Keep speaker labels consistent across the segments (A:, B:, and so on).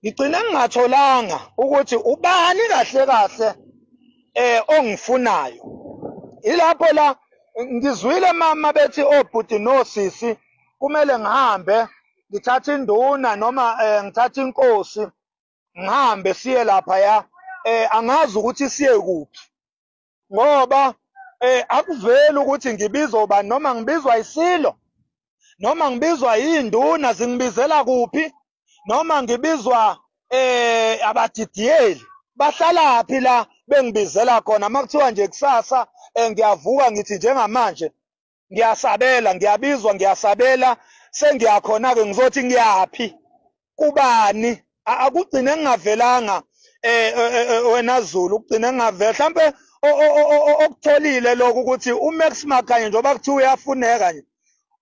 A: Ngigcine ngingatholanga ukuthi ubani kahle kahle ongifunayo. Ilapho la ngizwile mama bethi obhuti nosisi kumele ngihambe ngithathe induna noma ngithathe inkosi ngihambe siye lapha ya angazi ukuthi siye kuphi ngoba akuveli ukuthi ngibizwa ubani noma ngibizwa isilo noma ngibizwa induna zingibizela kuphi noma ngibizwa abadidiyeli bahlalaphi la bengibizela khona. Makuthiwa nje kusasa ngiyavuka ngithi njengamanje ngiyasabela ngiyabizwa ngiyasabela sengiyakhona ke ngizothi ngiyaphi kubani. Akugcine ngingavelanga wena Zulu, ukugcine ngingavela mhlambe okutholile lokho ukuthi uMax Makhanya njengoba kuthiwa uyafuneka nje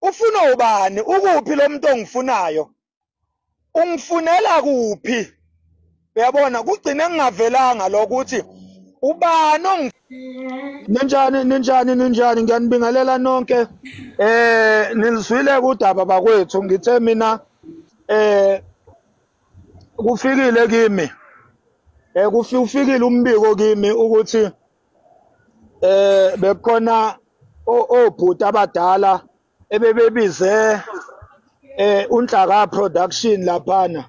A: ufuna ubani, ukuphi lo muntu ongifunayo, ungifunela kuphi? Uyabona kugcine ngingavelanga lokuthi ubani. Ninjani ninjani ninjani, ngiyanibingelela nonke. Nilizwile kudaba bakwethu. Ngithe mina kufikile kimi kufikile umbiko kimi ukuthi bekukhona obhuti abadala ebebebize uNhlaka Production laphana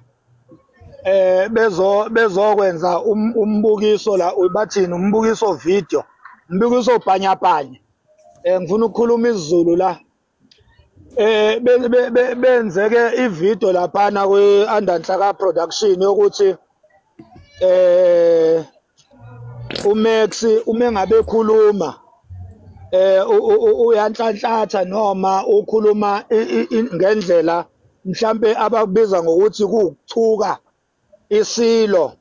A: bezokwenza umbukiso la bathini umbukiso video, umbukiso bhanyabhanya. Ngifuna ukukhuluma isiZulu la. Benzeke ivideo laphana kwi under Nhlaka Production yokuthi uMax uma ngabe ekhuluma uyanhlanhlatha noma ukhuluma ngendlela mhlambe abakubiza ngokuthi kuukuthuka isilo,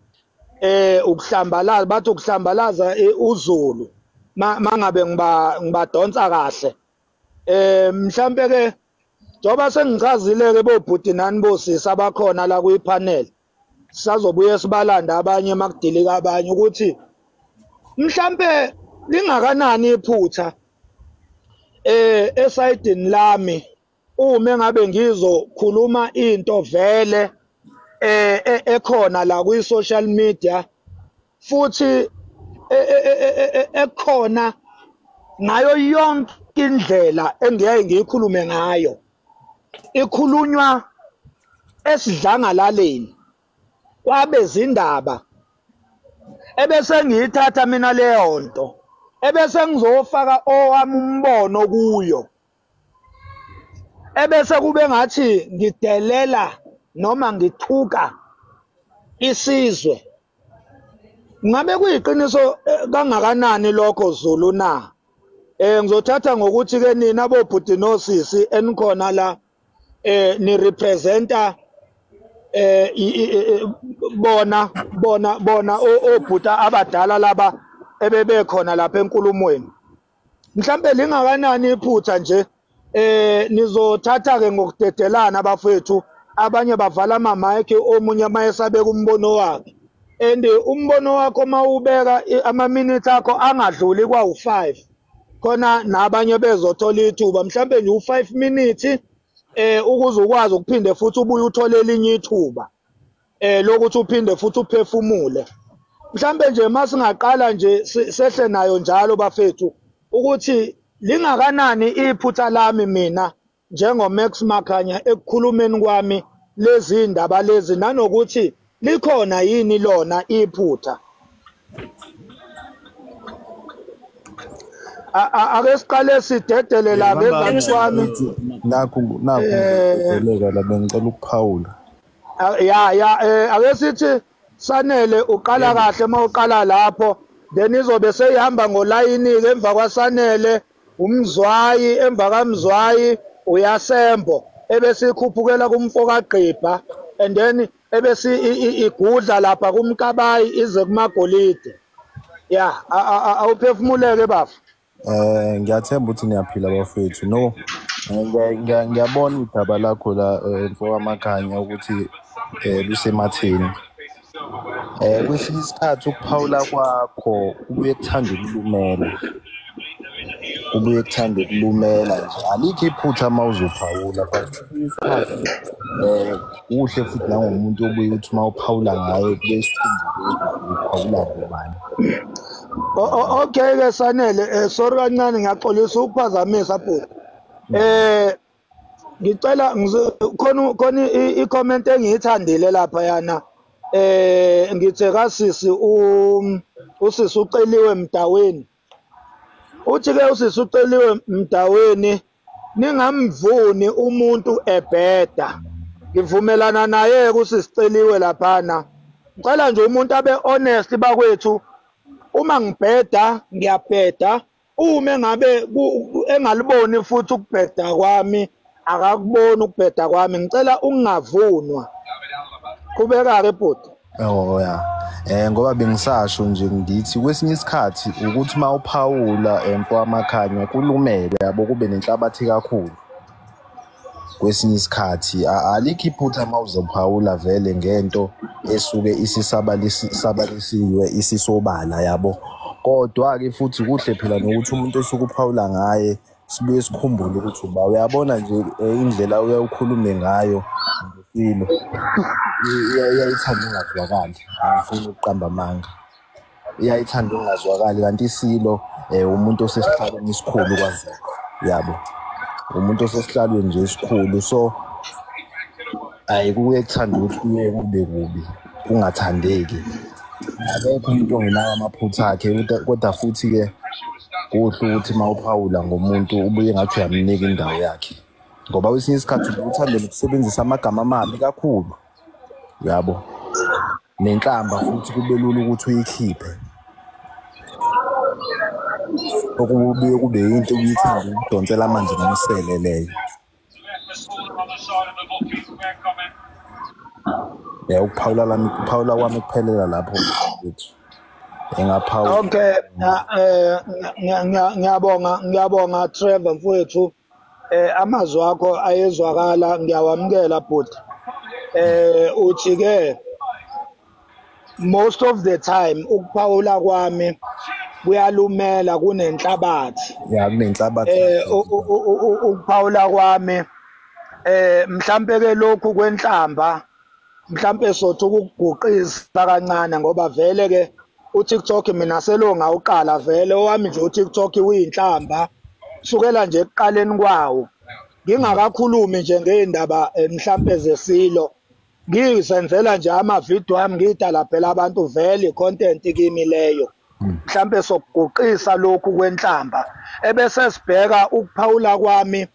A: ukuhlambalaza, bathi ukuhlambalaza uZulu mangabe ngibadonsa kahle. Mhlambe ke njoba sengichazile ke bobhuti nani bosisi abakhona la kuyipanel, sisazobuye sibalanda abanye makudilika abanye ukuthi mhlambe lingakanani iphutha esayidini lami uma ngabe ngizokhuluma into vele ekhona la kwi social media futhi ekhona ngayo yonke indlela engiyaye ngiyikhulume ngayo, ikhulunywa esidlangalaleni kwabezindaba, ebese ngiyithatha mina leyo nto ebese ngizofaka owami umbono kuyo, ebese kube ngathi ngidelela noma ngithuka isizwe. Ngabe kuyiqiniso kangakanani lokho Zulu na? Ngizothatha ngokuthi ke nina bobhuti nosisi enikhona la ni representa bona bona bona obhuta abadala laba ebebekhona lapha enkulumweni. Mhlambe lingakanani iphutha nje nizothatha ke ngokudedelana abafethu, abanye bavala ama mic omunye mayesabeka umbono wakhe, and umbono wakho mawubeka ama minutes akho angadluli kwa u5 khona nabanye bezothola ithuba mhlambe nje u5 minutes ukuze ukwazi ukuphinde futhi ubuye uthole elinye ithuba lokuthi uphinde futhi uphefumule. Mhlambe nje masingaqala nje sehle nayo njalo bafethu ukuthi lingakanani iphutha lami mina njengo Max Makhanya ekukhulumeni kwami lezi indaba lezi, nanokuthi likhona yini lona iphutha. Ake siqale sidedele la ngezansi kwami.
B: Nakho nakho la bengicela ukuphawula.
A: Ya ake sithi Sanele uqala kahle mawuqala lapho, then izobe seyihamba ngolayini ke emva kwaSanele uMzwayi, emva kaMzwayi uyasembo, ebese ikhuphukela kumfo kaGqibha, and then ebese igudla lapha kumkabayi ize kumagolide. Ya awuphefumuleke bafu.
B: Ngiyathemba ukuthi niyaphila bafethu. No, ngiyabona idaba lakho la mfo kaMakhanya ukuthi lusematheni. Kwesinye isikhathi ukuphawula kwakho kubuye kuthanda ukulumela. Kubuye kuthande ukulumela nje. Alikho iphutha uma uzophawula, but isikhathi kuhle futhi nangomuntu obuye uthi uma uphawula ngaye kube sikhumbule uphawula ngobani.
A: Okay ke Sanele, sorry kancane, ngiyaxolisa ukuphazamisa bhuti. Ngicela khona i-comment engiyithandile lapha yana. Ngithe kasisi usisi uCeliwe Mdaweni. Uthi ke usisi uCeliwe Mdaweni, ningamvuni umuntu ebheda. Ngivumelana naye kusisiceliwe laphana. Ngicela nje umuntu abe honest bakwethu. Uma ngibheda ngiyabheda, uma engabe engaliboni futhi ukubheda kwami, akakuboni ukubheda kwami, ngicela ungavunwa. Qhubeka ke bhuti.
B: Oh ya. Ngoba bengisasho nje ngithi kwesinye isikhathi ukuthi uma uphawula mfowamakhanya kulumele yabo, kube nenhlabathi kakhulu. Kwesinye isikhathi alikho iphutha uma uzophawula vele ngento esuke isisabalisiwe isisobala yabo. Kodwa-ke futhi kuhle phela nokuthi umuntu osuke uphawula ngaye sibuye sikhumbule ukuthi uba uyabona nje indlela uyakhulume ngayo ngesilo iyayithanda ungazwakali, angifuni ukuqamba amanga, iyayithanda ungazwakali. Kanti isilo umuntu osesihlalweni esikhulu kwaZulu yabo, umuntu osesihlalweni nje esikhulu, so ayi kuye kuthanda ukuthi kuye kube kubi kungathandeki. Akekho umuntu ongenawo amaphutha akhe, kodwa futhi-ke kuhle ukuthi uma uphawula ngomuntu ubuye ngathi uyamnika indawo yakhe, ngoba kwesinye isikhathi uthande nokusebenzisa amagama amabi kakhulu yabo, nenhlamba futhi kube lula ukuthi uyikhiphe, okubuye kube yinto uyithanda ukudonsela amanzi ngomsele leyo. Ya, ukuphawula lami, ukuphawula kwami kuphelela lapho mfowethu. Engaphawula.
A: Okay, ngiyabonga, ngiyabonga Trevor mfowethu. Amazwi akho ayezwakala, ngiyawamukela bhuti. Uthi ke most of the time ukuphawula kwami kuyalumela, kunenhlabathi.
B: Ya, kunenhlabathi.
A: Ukuphawula kwami mhlambe ke lokhu kwenhlamba mhlambe sothi ukuguqisa kancane, ngoba vele ke uTikTok mina selonga uqala vele owami nje uTikTok uyinhlamba sukela nje ekuqaleni kwawo. Ngingakakhulumi nje ngeindaba mhlambe zesilo, ngizenzela nje ama video ami ngidala phela abantu vele content kimi leyo. Mhlambe sokuguqisa lokhu kwenhlamba ebese sibheka ukuphawula kwami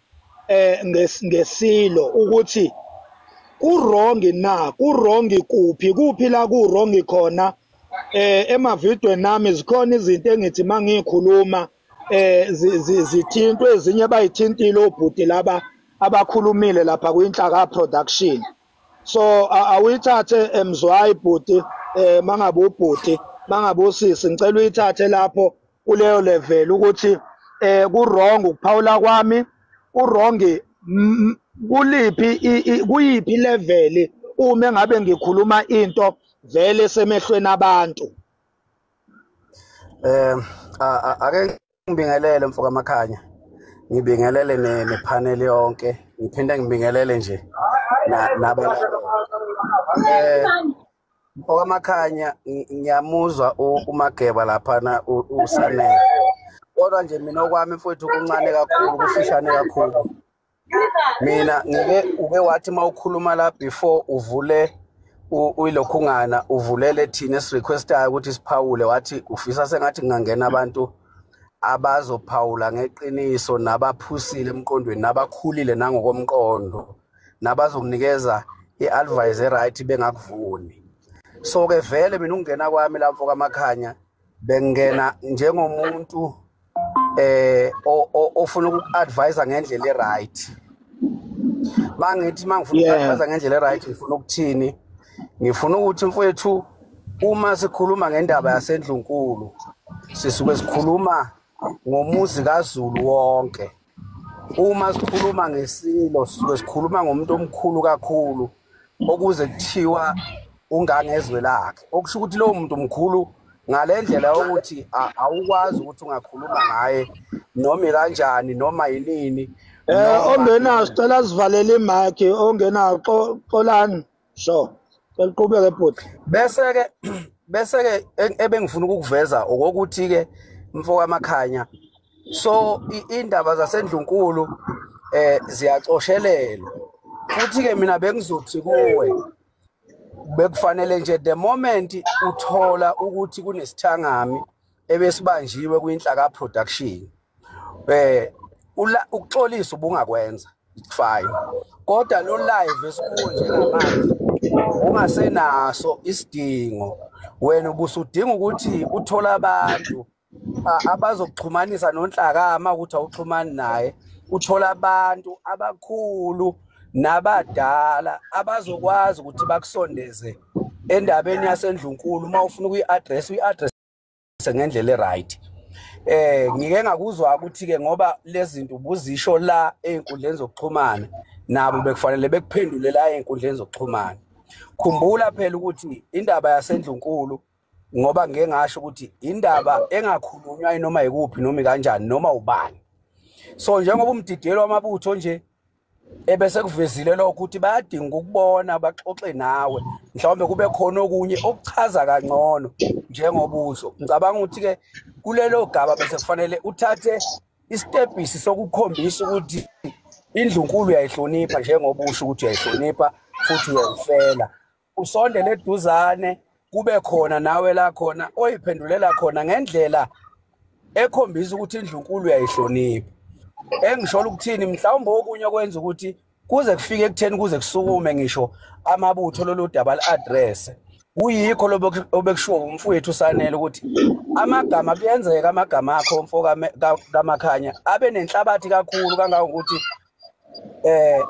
A: ngesilo ukuthi ku-wrong na, ku-wrong kuphi, kuphi la ku-wrong khona. Emavidweni nami zikhona izinto engithi mangikhuluma zithintwe, ezinye bayithintile obhuti laba abakhulumile lapha kwiNhlaka Production. So awuyithathe emzwayi bhuti, mangabe ubhuti mangabe usisi, ngicela uyithathe lapho kuleyo level ukuthi ku-wrong ukuphawula kwami, ku-wrong kuliphi, kuyiphi level uma ngabe ngikhuluma into vele semehlweni abantu.
C: Ake ngibingelele mfoka Makhanya, ngibingelele nepanel yonke, ngiphinde ngibingelele nje nabalaleli. Mfoka Makhanya, ngiyamuzwa uMageba laphana uSanele, kodwa nje mina okwami mfowethu kuncane kakhulu, kufishane kakhulu. Mina ngike uke wathi mawukhuluma la before uvule uyilokhungana uvulele thina esirequestayo ukuthi siphawule, wathi ufisa sengathi kungangena abantu abazophawula ngeqiniso nabaphusile emqondweni nabakhulile nangokomqondo nabazokunikeza i-advice right bengakuvuni. So ke vele mina ungena kwami la mfoka Makhanya bengena njengomuntu ofuna uku-advise ngendlela e-right. Mangithi mangifuna uku-advise ngendlela e-right ngifuna ukuthini? Ngifuna ukuthi mfowethu uma sikhuluma ngendaba yaseNdlunkulu sisuke sikhuluma ngomuzi kaZulu wonke. Uma sikhuluma ngesilo sisuke sikhuluma ngomuntu omkhulu kakhulu okuze kuthiwa ungangezwe lakhe, okusho ukuthi lowo muntu mkhulu Ngale ndlela yokuthi awukwazi ukuthi ungakhuluma ngaye noma kanjani noma yinini.
A: Ongenayo sicela sivalele imic, ongenayo xolani sure. Seliqhubeke bhuti.
C: Bese ke ebengifuna ukukuveza okokuthi ke mfo kaMakhanya, so indaba zasendlunkulu ziyacoshelelwa. Futhi ke mina bengizothi kuwe bekufanele nje the moment uthola ukuthi kunesithangami ebesibanjiwe kwiNhlaka Production, ukuxolisa ubungakwenza, it's fine, kodwa lo live esikuwo njengamanje ungasenaso isidingo. Wena ubusudinga ukuthi uthole abantu abazokuxhumanisa noNhlakama, ukuthi awuxhumani naye, uthola abantu abakhulu nabadala abazokwazi ukuthi bakusondeze endabeni yasendlunkulu. Uma ufuna ukuyi-address, uyi-address ngendlela e-right. Ngike ngakuzwa ukuthi ke ngoba lezi zinto ubuzisho la ey'nkundleni zokuxhumana, nabo bekufanele bekuphendule la ey'nkundleni zokuxhumana. Khumbula phela ukuthi indaba yasendlunkulu, ngoba ngike ngasho ukuthi indaba engakhulunywa noma yikuphi noma kanjani noma ubani. So njengoba umdidiyelo wamabutho nje ebese kuvezile lokho ukuthi bayadinga ukubona baxoxe nawe, mhlawumbe kube khona okunye okuchaza kangcono njengoba usho. Ngicabanga ukuthi ke kulelo gaba bese kufanele uthathe isitebhisi sokukhombisa ukuthi indlunkulu uyayihlonipha, njengoba usho ukuthi uyayihlonipha futhi uyayifela. Usondele eduzane, kube khona nawe la khona oyiphendulela khona ngendlela ekhombisa ukuthi indlunkulu uyayihlonipha. Engishola ukuthini, mhlawumbe okunye okwenza ukuthi kuze kufike ekutheni kuze kusukume ngisho amabutho lolu daba li-address, kuyikho obekushiwo umfowethu uSanele ukuthi amagama kuyenzeka amagama akho mfo kaMakhanya abe nenhlabathi kakhulu kangangokuthi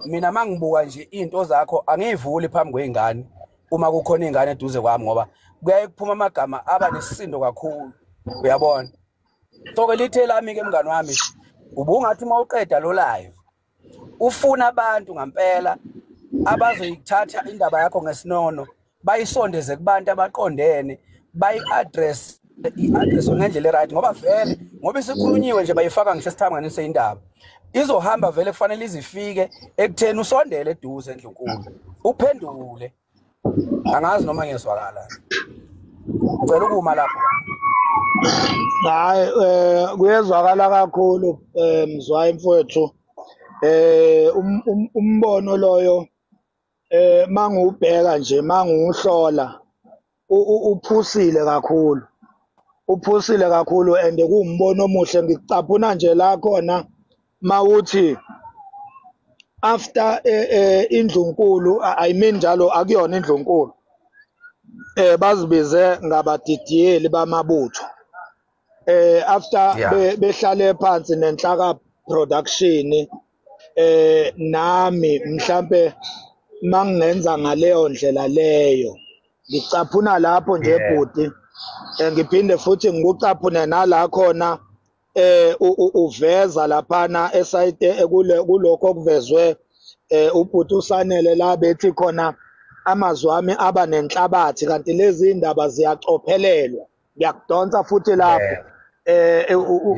C: mina mangibuka nje into zakho angiyivuli phambi kwey'ngane uma kukhona iy'ngane eduze kwami, ngoba kuyaye kuphuma amagama aba nesisindo kakhulu, uyabona. So-ke lithe lami-ke mngani wami, ubungathi uma uqeda lo live ufuna abantu ngampela abazoyithatha indaba yakho ngesinono, bayisondeze kubantu abaqondene, bayi-address i-address ngendlela e-right, ngoba vele ngoba isikhulunyiwe nje bayifaka ngisho esithangamini seyindaba izohamba vele, kufanele izifike ekutheni usondele eduze endlunkulu uphendule. Angazi noma ngiyezwakala, ngicela ukuma lapho.
A: Hayi, kuyezwakala kakhulu mzwayi mfowethu. Umbono loyo mangiwubheka nje mangiwuhlola uphusile kakhulu, uphusile kakhulu and kuwumbono omuhle. Ngikucaphuna nje la khona mawuthi after indlunkulu, I mean njalo akuyona indlunkulu, bazibize ngabadidiyeli bamabutho, after behlale phansi neNhlaka Production, nami mhlambe mangingenza ngaleyo ndlela leyo, ngicaphuna lapho nje bhuti. Ngiphinde futhi ngikucaphune nala khona uveza laphana esayite kulokho okuvezwe ubhuti uSanele la bethi khona amazwi ami aba nenhlabathi kanti lezi indaba ziyacophelelwa. Ngiyakudonsa futhi lapho.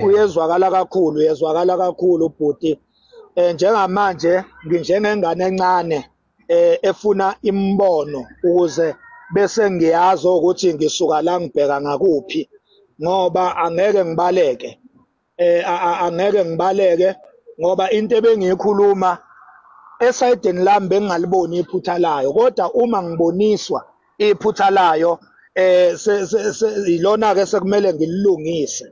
A: Uyezwakala kakhulu, uyezwakala kakhulu bhuti. Njengamanje nginjengengane encane efuna imbono ukuze bese ngiyazi ukuthi ngisuka la ngibheka ngakuphi, ngoba angeke ngibaleke, angeke ngibaleke ngoba into ebengiyikhuluma esayideni lami bengingaliboni iphutha layo, kodwa uma ngiboniswa iphutha layo ilona ke sekumele ngililungise.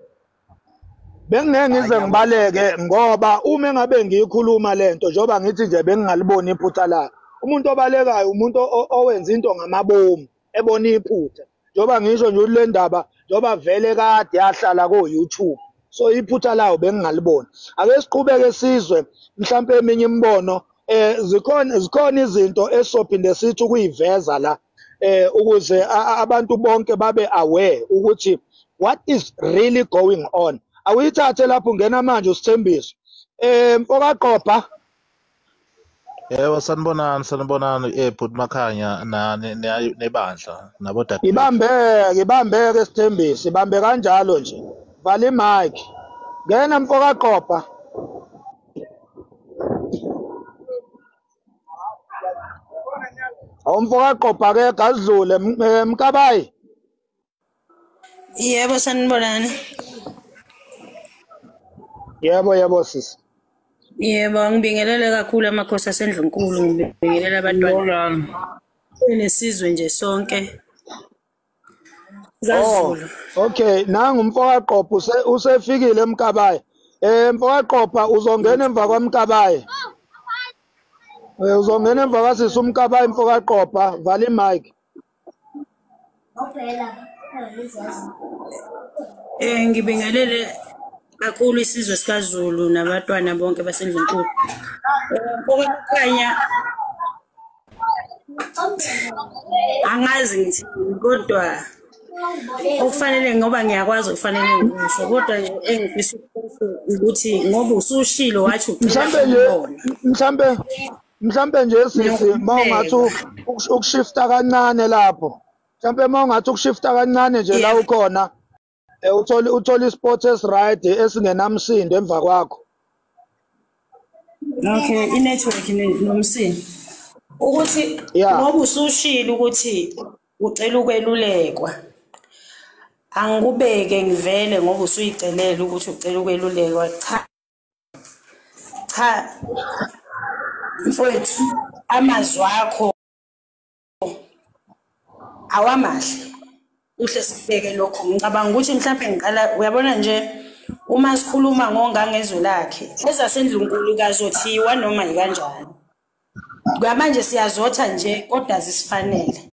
A: Bengingeke ngize ngibaleke ngoba uma engabe ngiyikhuluma lento, njengoba ngithi nje bengingaliboni iphutha layo. Umuntu obalekayo umuntu owenza into ngamabomu ebona iphutha, njengoba ngisho nje le ndaba njengoba vele kade yahlala ko YouTube, so iphutha lawo bengingaliboni. Ake siqhubeke sizwe mhlambe eminye imibono. Zikhona izinto esophinde sithi ukuyiveza la ukuze abantu bonke babe aware ukuthi what is really going on. Awuyithathe lapho ungena manje uSithembiso. Mfokaqopha.
D: Yebo, sanibonani, sanibonani bhuti Makhanya nebandla nabodadewethu.
A: Ibambeke, ibambeke Sithembiso, ibambe kanjalo nje. Vala imic. Ngena mfokaQopha. AwumfokaQopha ke gazidlule Mkabayi.
E: Yebo, sanibonani.
A: Yebo, yebo sisi.
E: Yebo, ngibingelele kakhulu amakhosi asendlunkulu, ngibingelele abantwana. Nesizwe nje sonke.
A: KaZulu. Okay, nangu umfokaQopha usefikile eMkabayi. MfokaQopha uzongena emva kwaMkabayi. Uzongena emva kwasisi uMkabayi mfokaQopha, vala imic.
E: Ngibingelele kakhulu isizwe sikaZulu nabatwana bonke basendlunkulu. MfokaMakhanya angazi ngithi kodwa okufanele ngoba ngiyakwazi okufanele ngikusho, kodwa nje engifisa ukusho ukuthi ngoba usushilo wathi
A: mhlambe nje mhlambe nje sisi mawungathi ukushifta kancane lapho, mhlambe mawungathi ukushifta kancane nje la ukhona, uthole isport esiright esingenamsindo emva kwakho.
E: Okay, i-network nomsindo. Ukuthi ngoba usushilo ukuthi ucela ukwelulekwa, angikubeke ngivele ngoba usuyicelela ukuthi ucela ukwelulekwa. Cha cha mfowethu, amazwi akho awamahle. Uhle sibheke lokho. Ngicabanga ukuthi mhlawumbe ngiqala, uyabona nje uma sikhuluma ngongangezwe lakhe ezasendlunkulu kazothiwa noma yikanjani. Kwamanje siyazotha nje kodwa zisifanele.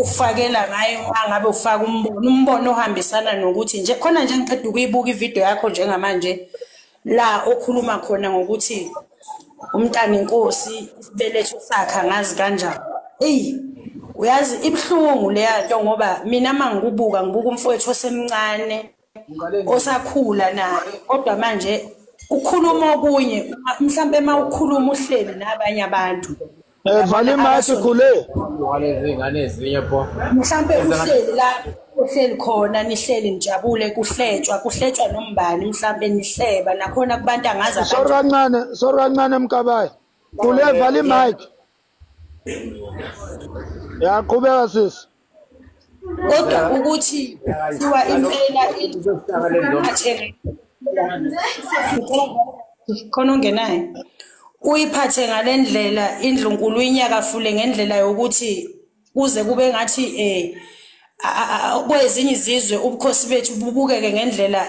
E: Ufakela ngayo uma ngabe ufaka umbono ohambisana nokuthi nje khona nje ngiqeda ukuyibuka ivideo yakho njengamanje la okhuluma khona ngokuthi umntana inkosi isibeletho sakhe angazi kanjani. Eyi, uyazi ibuhlungu leya nto ngoba mina mangikubuka ngibuka umfowethu osemncane osakhula naye, kodwa manje ukhuluma okunye mhlambe uma ukhuluma uhleli nabanye abantu.
A: Vala imic khule.
E: Mhlambe uhleli la uhleli khona nihleli nijabule kuhletshwa nombani mhlambe nihleba nakhona kubantu angazi abantu.
A: Sorry kancane Mkabayi. Khule vala imic. Yaqhubeka sisi.
E: Kodwa ukuthi siwa impela khona ongenayo uyiphathe ngalendlela indlunkulu inyakafule ngendlela yokuthi kuze kube ngathi kwezinye izizwe ubukhosi bethu bubukeke ngendlela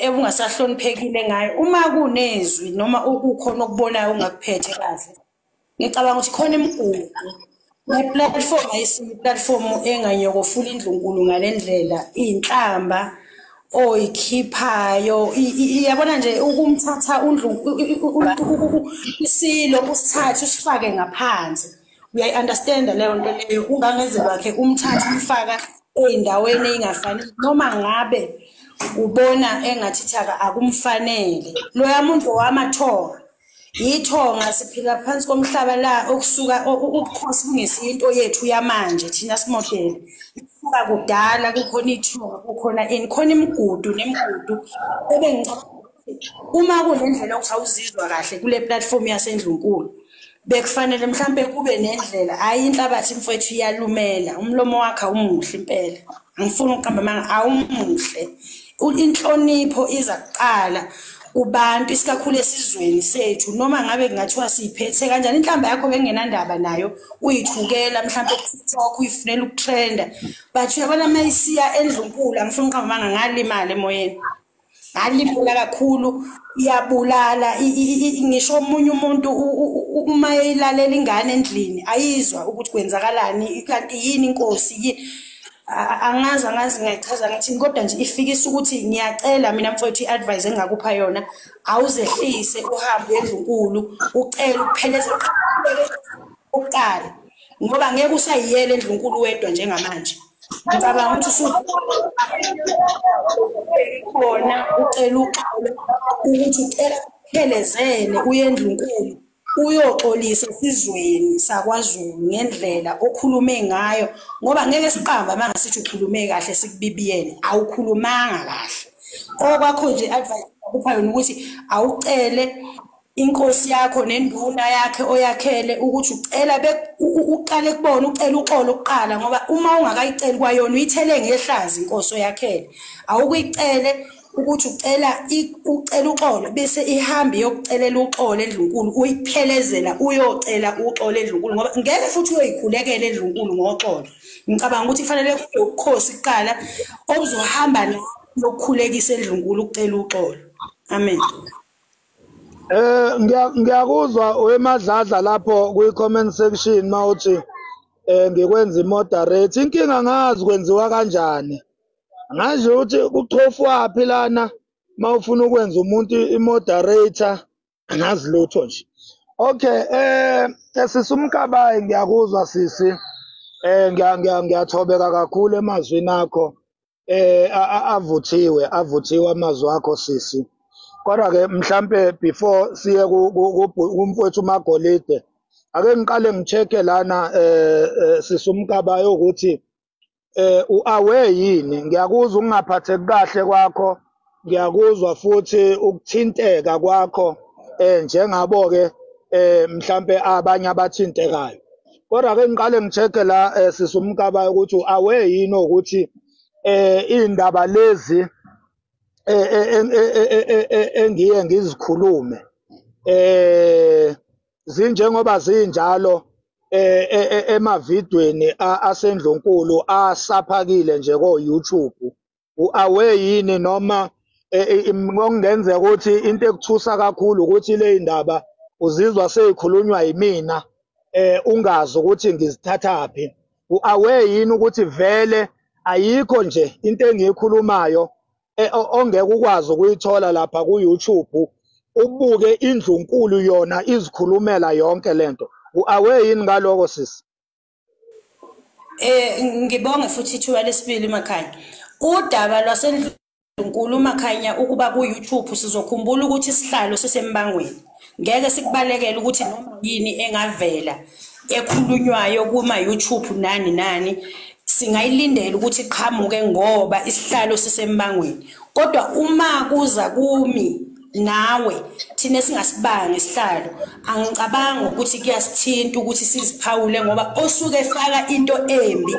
E: ebungasahloniphekile ngayo. Uma kunezwi noma ukukhona okubonayo ungakuphethe kahle, ngicabanga ukuthi khona imigudu ne-platform ayisiyi-platform enganyokofula indlunkulu ngalendlela iy'nhlamba oyikhiphayo. Iyabona nje ukumthatha isilo usithathe usifake ngaphansi, uyayi-understanda leyo nto leyo. Ungangeze lwakhe umthathe umfaka ey'ndaweni ey'ngafanele, noma ngabe ubona engathi thaka akumfanele loya muntu owamathonga. Ithonga siphila phansi komhlaba la okusuka ubukhosi bungesiyo into yethu yamanje thina simodele. Kusuka kudala kukhona ithonga, kukhona ini, khona imigudu nemigudu. Ebengicabanga uma kunendlela yokuthi awuzizwa kahle kule platform yasendlunkulu, bekufanele mhlambe kube nendlela. Hayi inhlabathi mfowethu iyalumela, umlomo wakhe awumuhle impela. Angifuni ukuqamba amanga, awumuhle. Inhlonipho iza kuqala kubantu isikakhulu esizweni sethu, noma ngabe kungathiwa siyiphethe kanjani inhlamba yakho bengenandaba nayo, uyithukela mhlawumbe ku-TikTok uyifunela ukutrenda, but uyabona uma isiya endlunkulu, angifuni ukuqamba amanga, ngalimala emoyeni, ngalimala kakhulu, iyabulala. Ngisho omunye umuntu uma eyilalela ingane endlini ayizwa ukuthi kwenzakalani, kanti yini inkosi yini. Angazi ngiyachaza ngathini, kodwa nje ifikisa ukuthi ngiyacela mina mfowethu, i-advice engakupha yona, awuzehlise uhambe endlunkulu ucele ukupheleza ukuqala, ngoba ngeke usayiyele endlunkulu wedwa njengamanje. Ngicabanga ukuthi usukhona ucela uxolo, ukuthi ucela uphelezele uye endlunkulu uyoxolisa esizweni sakwaZulu ngendlela okhulume ngayo, ngoba ngeke siqambe manje sithi ukhulume kahle sikubibiyele, awukhulumanga kahle. Okwakho nje advice kupha yona ukuthi awucele inkosi yakho nenduna yakhe oyakhele ukuthi ucela uqale kubona, ucela uxolo kuqala, ngoba uma ungakayiceli kwayona uyithele ngehlazi inkosi oyakhele. Awukuyicele ukuthi ucela uxolo bese ihambe yokucelela uxolo endlunkulu, uyiphelezela uyocela uxolo endlunkulu, ngoba ngeke futhi uyoyikhulekela endlunkulu ngoxolo. Ngicabanga ukuthi kufanele kube ubukhosi kuqala obuzohamba nokukhulekisa endlunkulu ukucela uxolo. Amen.
A: Ngiyakuzwa wemadladla lapho kwi comment section mawuthi ngikwenza i-moderate. Inkinga ngazi kwenziwa kanjani, ngazi ukuthi kuchofwaphi lana mawufuna ukwenza umuntu i-moderator, angazi lutho nje. Okay, sisi uMkabayi, ngiyakuzwa sisi, ngiyathobeka kakhulu emazwini akho, avuthiwe amazwi akho sisi. Kodwa ke mhlambe before siye kumfowethu uMagolide, ake ngiqale ngicheke lana sisi uMkabayi ukuthi u-aware yini. Ngiyakuzwa ukungaphatheki kahle kwakho, ngiyakuzwa futhi ukuthinteka kwakho njengabo ke mhlambe abanye abathintekayo. Kodwa ke ngiqale ngicheke la sisi uMkabayi ukuthi u-aware yini ukuthi indaba lezi engiye ngizikhulume zinjengoba zinjalo emavidweni asendlunkulu asaphakile nje ko YouTube, u-aware yini noma ngokungenzeka ukuthi into ekuthusa kakhulu ukuthi le indaba uzizwa seyikhulunywa yimina ungazi ukuthi ngizithathaphi? U-aware yini ukuthi vele ayikho nje into engiyikhulumayo ongeke ukwazi ukuyithola lapha ku YouTube, ubuke indlunkulu yona izikhulumela yonke lento? U-aware yini ngaloko sisi?
E: Ngibonge futhi ithuba lesibili Makhanya. Udaba lwasendlunkulu Makhanya ukuba ku YouTube, sizokhumbula ukuthi isihlalo sisembangweni. Ngeke sikubalekele ukuthi noma yini engavela ekhulunywayo kuma YouTube nani nani, singayilindela ukuthi iqhamuke ngoba isihlalo sisembangweni. Kodwa uma kuza kumi nawe thina singasibanga isihlalo, angicabanga ukuthi kuyasithinta ukuthi siziphawule, ngoba osuke efaka into embi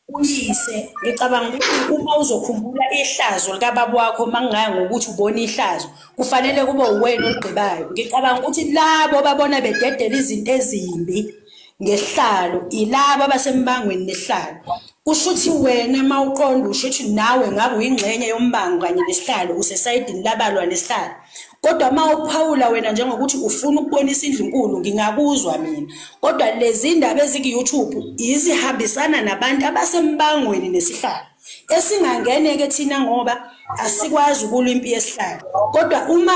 E: uyise. Ngicabanga ukuthi uma uzokhumbula ihlazo likababa wakho, mangaya ngokuthi ubona ihlazo, kufanele kube uwena oligqibayo. Ngicabanga ukuthi labo babona bededela izinto ezimbi ngesihlalo ilabo abasembangweni nesihlalo. Kusho ukuthi wena mawuqonda, usho ukuthi nawe ngabe uyingxenye yombango kanye nesihlalo, usesayidini labalwa nesihlalo. Kodwa mawuphawula wena njengokuthi ufuna ukubonisa indlunkulu, ngingakuzwa mina. Kodwa lezi ndaba eziku-YouTube izihambisana nabantu abasembangweni nesihlalo, esingangene ke thina ngoba asikwazi ukulwa impi yesihlalo. Kodwa uma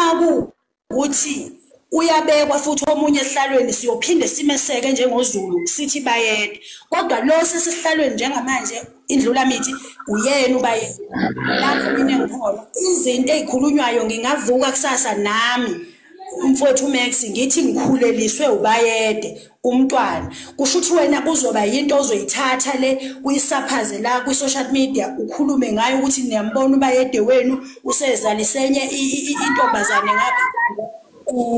E: kuwukuthi uyabekwa futhi omunye esihlalweni, siyophinde simeseke njengoZulu sithi bayede. Kodwa lo sesihlalweni njengamanje indlulamithi uyena ubayede. Lapho mina ngikhona izinto ezikhulunywayo, ngingavuka kusasa nami umfowethu Max ngithi ngikhuleliswe ubayede umntwana, kusho ukuthi wena kuzoba yinto ozoyithatha le uyisaphaze la kwi-social media, ukhulume ngayo ukuthi niyambona ubayede wenu usezalisenye intombazane ngapha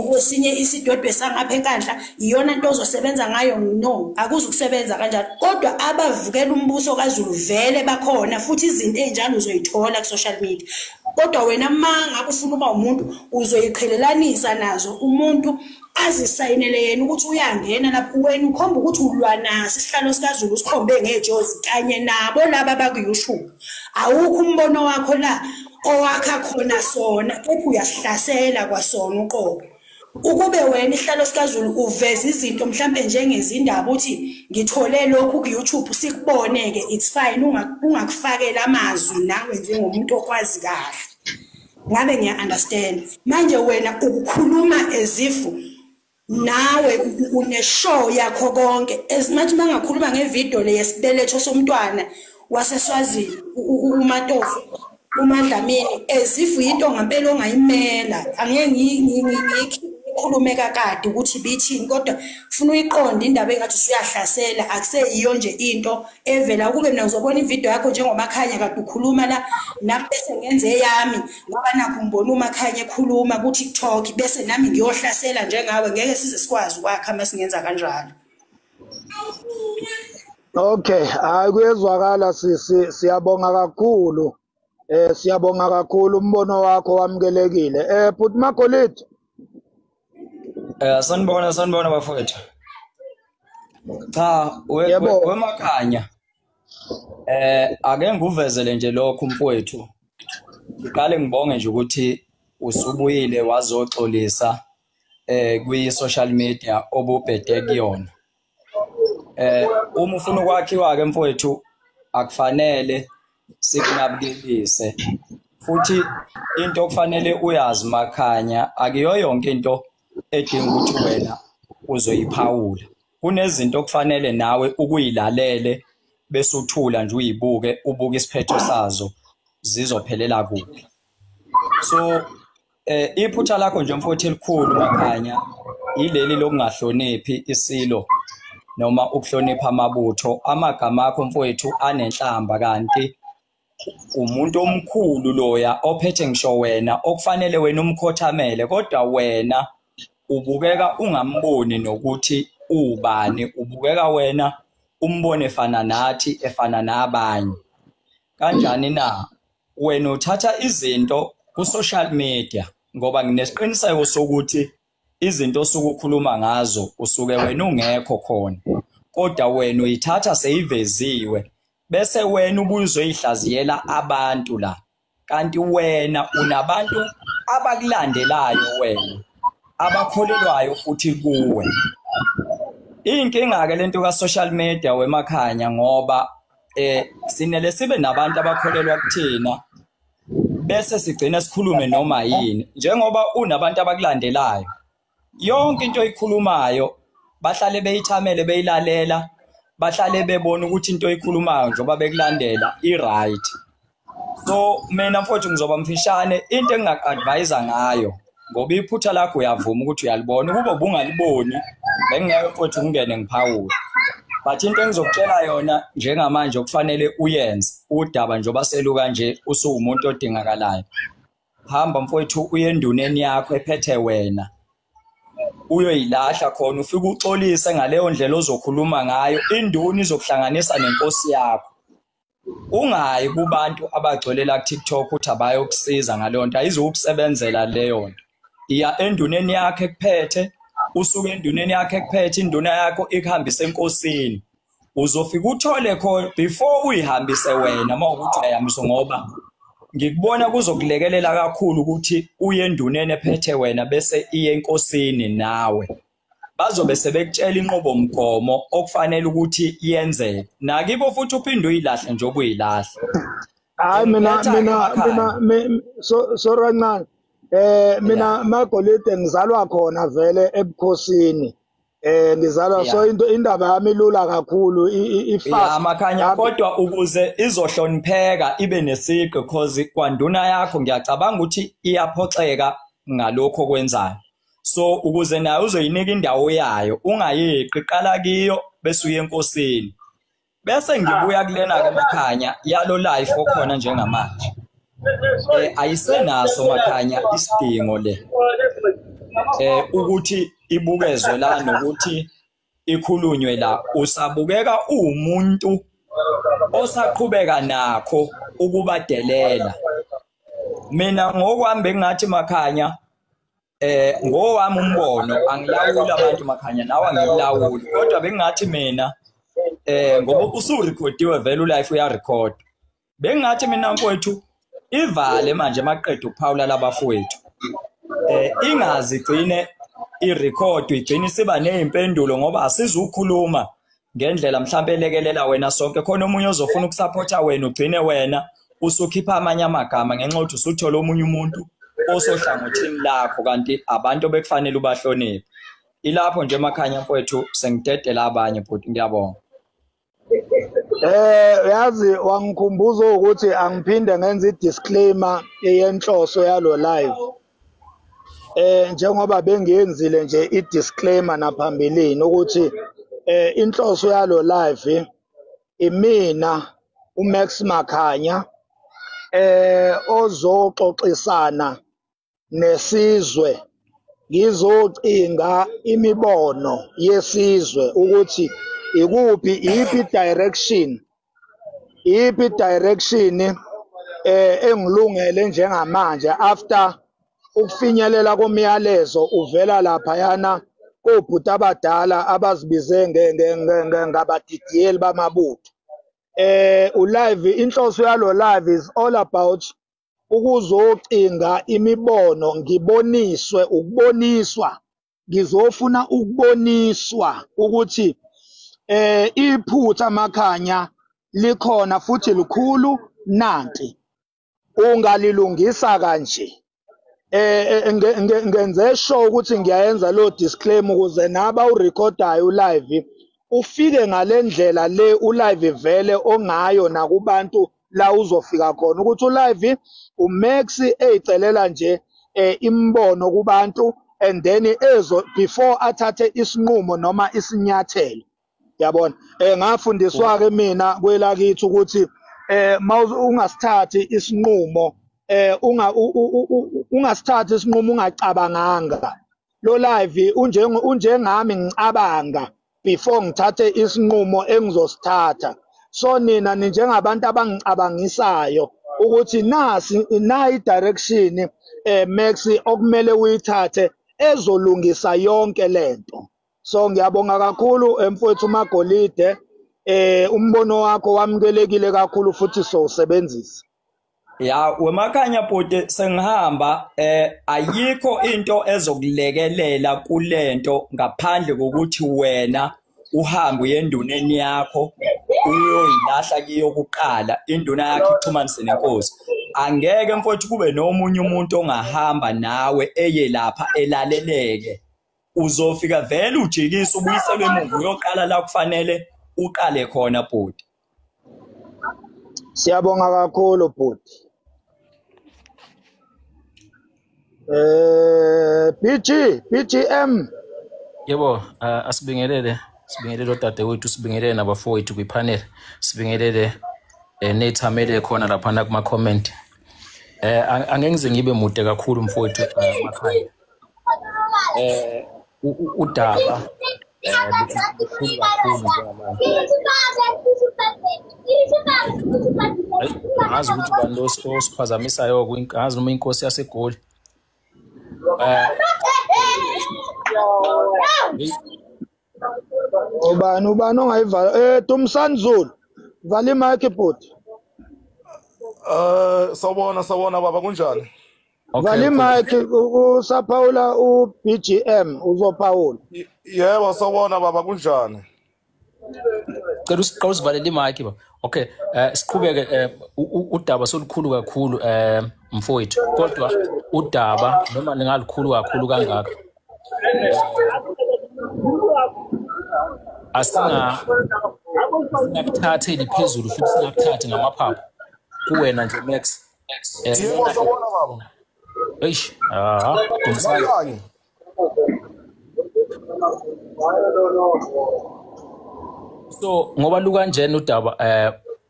E: kwesinye isidwedwe sangapha enkandla, iyona into ozosebenza ngayo. No, akuzukusebenza kanjalo. Kodwa abavukela umbuso kaZulu vele bakhona, futhi izinto ezinjalo uzoyithola ku-social media. Kodwa wena manga ufuna uba umuntu uzoyiqhelelanisa nazo, umuntu azisayinele yena ukuthi uyangena lapho, wena ukhomba ukuthi ulwa naso isihlalo sikaZulu, usikhombe ngejozi kanye nabo laba baku-YouTube. Awukho umbono wakho la owakha khona sona, kepha uyasihlasela kwasona uqobo. Ukube wena ihlalo sikaZulu uveza izinto mhlambe njengezindaba uthi ngithole lokhu ku YouTube sikubone ke, it's fine, ungakufakela amazwi nawe njengomuntu okwazi kahle. Ngabe ngiya understand. Manje wena ukukhuluma as if nawe une show yakho konke. As much mangakhuluma ngevideo le yesibeletho somntwana waseSwazini uMatofu uMadlamini, as if into ngempela ongayimela. Angeke ngikhulume kakade ukuthi bithini, kodwa ufuna uyiqonde indaba engathi usuyahlasela, akuseyiyo nje into evela kube. Mina ngizobona ivideo yakho njengoMakhanya kade ukhuluma la, nami bese ngenze eyami ngoba nakho ngibona uMakhanya ekhuluma ku TikTok, bese nami ngiyohlasela njengawe. Ngeke size sikwazi ukwakha masingenza kanjalo.
A: Okay, hayi kuyezwakala sisi, siyabonga kakhulu. Siyabonga kakhulu, umbono wakho wamukelekile. Bhuti Magolide.
F: Sanibona sanibona bafowethu. Cha, weMakhanya. Ake ngikuvezele nje lokhu mfowethu. Ngiqale ngibonge nje ukuthi usubuyile wazoxolisa kwi social media obubhede kuyona. Uma ufuna ukwakhiwa ke mfowethu akufanele sikunabukelise. Futhi into okufanele uyazi Makhanya, akuyo yonke into edinga ukuthi wena uzoyiphawula. Kunezinto okufanele nawe ukuyilalele bese uthula nje uyibuke, ubuke isiphetho sazo zizophelela kuphi. So iphutha lakho nje mfowethu elikhulu Makhanya ileli lokungahloniphi isilo noma ukuhlonipha amabutho. Amagama akho mfowethu anenhlamba, kanti umuntu omkhulu loya ophethe ngisho wena okufanele wena umkhothamele, kodwa wena ubukeka ungamboni nokuthi ubani, ubukeka wena umbone efana nathi efana nabanye. Kanjani na wena uthatha izinto ku social media, ngoba nginesiqiniseko sokuthi izinto osukukhuluma ngazo usuke wena ungekho khona, kodwa wena uyithatha seyiveziwe bese wena ubuzoyihlaziyela abantu la, kanti wena unabantu abakulandelayo wena abakholelwayo futhi kuwe. Inkinga ke lento ka social media weMakhanya, ngoba sinele sibe nabantu abakholelwa kuthina bese sigcina sikhulume noma yini. Njengoba unabantu abakulandelayo, yonke into oyikhulumayo bahlale beyithamele beyilalela, bahlale bebona ukuthi into oyikhulumayo njengoba bekulandela i-right. So mina mfowethu ngizoba mfishane, into engingaku-advise ngayo, ngoba iphutha lakho uyavuma ukuthi uyalibona, ukuba ubungaliboni bengingeke mfowethu ngingene ngiphawule. But into engizokutshela yona njengamanje okufanele uyenze, udaba njengoba seluka nje usuwumuntu odingakalayo, hamba mfowethu uye enduneni yakho ephethe wena, uyoyilahla khona, ufike uxolise ngaleyo ndlela ozokhuluma ngayo, induna izokuhlanganisa nenkosi yakho. Ungayi kubantu abagcwele la ku TikTok ukuthi abayokusiza ngaleyo nto, ayizukusebenzela leyo nto. Iya enduneni yakho ekuphethe, usuke enduneni yakho ekuphethe, induna yakho ikuhambise enkosini. Uzofika uthole khona before uyihambise wena uma ukuthi uyayihambisa, ngoba ngikubona kuzokulekelela kakhulu ukuthi uye enduneni ephethe wena bese iye enkosini nawe. Bazobe sebekutshela inqubomgomo okufanele ukuthi yenzeke. Nakibo futhi uphinde uyilahle nje obuyilahla.
A: Hayi mina mina mina sorry kancane. Mina Magolide ngizalwa khona vele ebukhosini. Ngizalwa, so into indaba yami ilula kakhulu, ifast.
F: Makhanya, kodwa ukuze izohlonipheka ibe nesiqi, because kwanduna yakho ngiyacabanga ukuthi iyaphoxeka ngalokho okwenzayo. So ukuze nayo uzoyinika indawo yayo, ungayiqi, qala kiyo bese uye enkosini. Bese ngibuya kulena ke Makhanya yalo life okhona njengamanje. Ayisenaso Makhanya isidingo le ukuthi ibukezwe la nokuthi ikhulunywe la. Usabukeka umuntu osaqhubeka nakho ukubadelela. Mina ngokwami bengathi Makhanya, ngowami umbono, angilawuli abantu Makhanya, nawe angilawuli, kodwa bengathi mina ngoba usurekhodiwe vele ulife uyarecord, bengathi mina mfowethu ivale manje maqeda ukuphawula labafowethu, ingazi igcine I-record igcina isiba nezimpendulo ngoba asizukhuluma ngendlela mhlawumbe elekelela wena sonke. Khona omunye ozofuna ukusupporta wena, ugcine wena usukhipha amanye amagama ngenxa yokuthi usuthola omunye umuntu osohlangothini lakho, kanti abantu bekufanele ubahloniphe. Ilapho nje Makhanya mfowethu, sengidedela abanye bhuti, ngiyabonga.
A: Yazi wangikhumbuza ukuthi angiphinde ngenze i-disclaimer yenhloso yalo live. Njengoba bengiyenzile nje i-disclaimer naphambilini ukuthi inhloso yalo live imina uMax Makhanya ozoxoxisana nesizwe, ngizocinga imibono yesizwe ukuthi ikuphi iphi direction engilungele njengamanje after ukufinyelela komyalezo uvela lapha yana kobhuti abadala abazibize ngabadidiyeli bamabutho. Ulive, inhloso yalo live is all about ukuzocinga imibono, ngiboniswe ukuboniswa, ngizofuna ukuboniswa ukuthi iphutha Makhanya likhona futhi likhulu, nanti ungalilungisa kanje. Ngenze sure ukuthi ngiyayenza lo disclaimer ukuze naba urecordayo live ufike ngalendlela le ulive vele ongayo nakubantu la uzofika khona, ukuthi ulive uMax eyicelela nje imbono kubantu and then ezo before athathe isinqumo noma isinyathelo. Yabona, ngafundiswa ke mina kwelakithi ukuthi ungasithathi isinqumo, ungasithathi isinqumo ungacabanganga. Lo live unjengami ngicabanga before ngithathe isinqumo engizosithatha. So nina ninjengabantu abangicabangisayo ukuthi nasi nayi direction Max okumele uyithathe ezolungisa yonke lento. So ngiyabonga kakhulu mfowethu Magolide, umbono wakho wamukelekile kakhulu futhi sowusebenzisa.
F: Ya weMakhanya bhuti, sengihamba. Ayikho into ezokulekelela kulento ngaphandle kokuthi wena uhambe uye enduneni yakho uyoyilahla kiyo kuqala, induna yakho ixhumanise nenkosi. Angeke mfowethu kube nomunye umuntu ongahamba nawe eye lapha elaleleke. Uzofika vele ujikise ubuyiselwe emuva uyoqala la kufanele uqale khona bhuti.
A: Siyabonga kakhulu bhuti. BGM.
G: Yebo, asibingelele, sibingelele odadewethu, sibingelele nabafowethu kwipanel, sibingelele nethamele khona lapha kuma comment. Angeke ngize ngibe mude kakhulu mfowethu Makhanya. Udaba lukhulu kakhulu njengamanje. Angazi ukuthi bani lo osiphazamisayo, angazi noma inkosi yaseGoli.
A: Ubani ongayivala? Dumsani Zulu, vala imic bhuti.
H: Sawubona baba, kunjani?
A: Vala imic usaphawula u-BGM uzophawula.
H: Yebo, sawubona baba, kunjani?
G: Cela usiqale usivalele imic baba. Okay, siqhubeke. Udaba solukhulu kakhulu mfowethu, kodwa udaba noma lingalikhulu kakhulu kangaka asingakuthatheli phezulu futhi singakuthathi ngamaphaphu kuwena nje Max.
H: Yebo, sawubona baba.
G: Eish, aha, Dumsani. So ngoba lukanjena udaba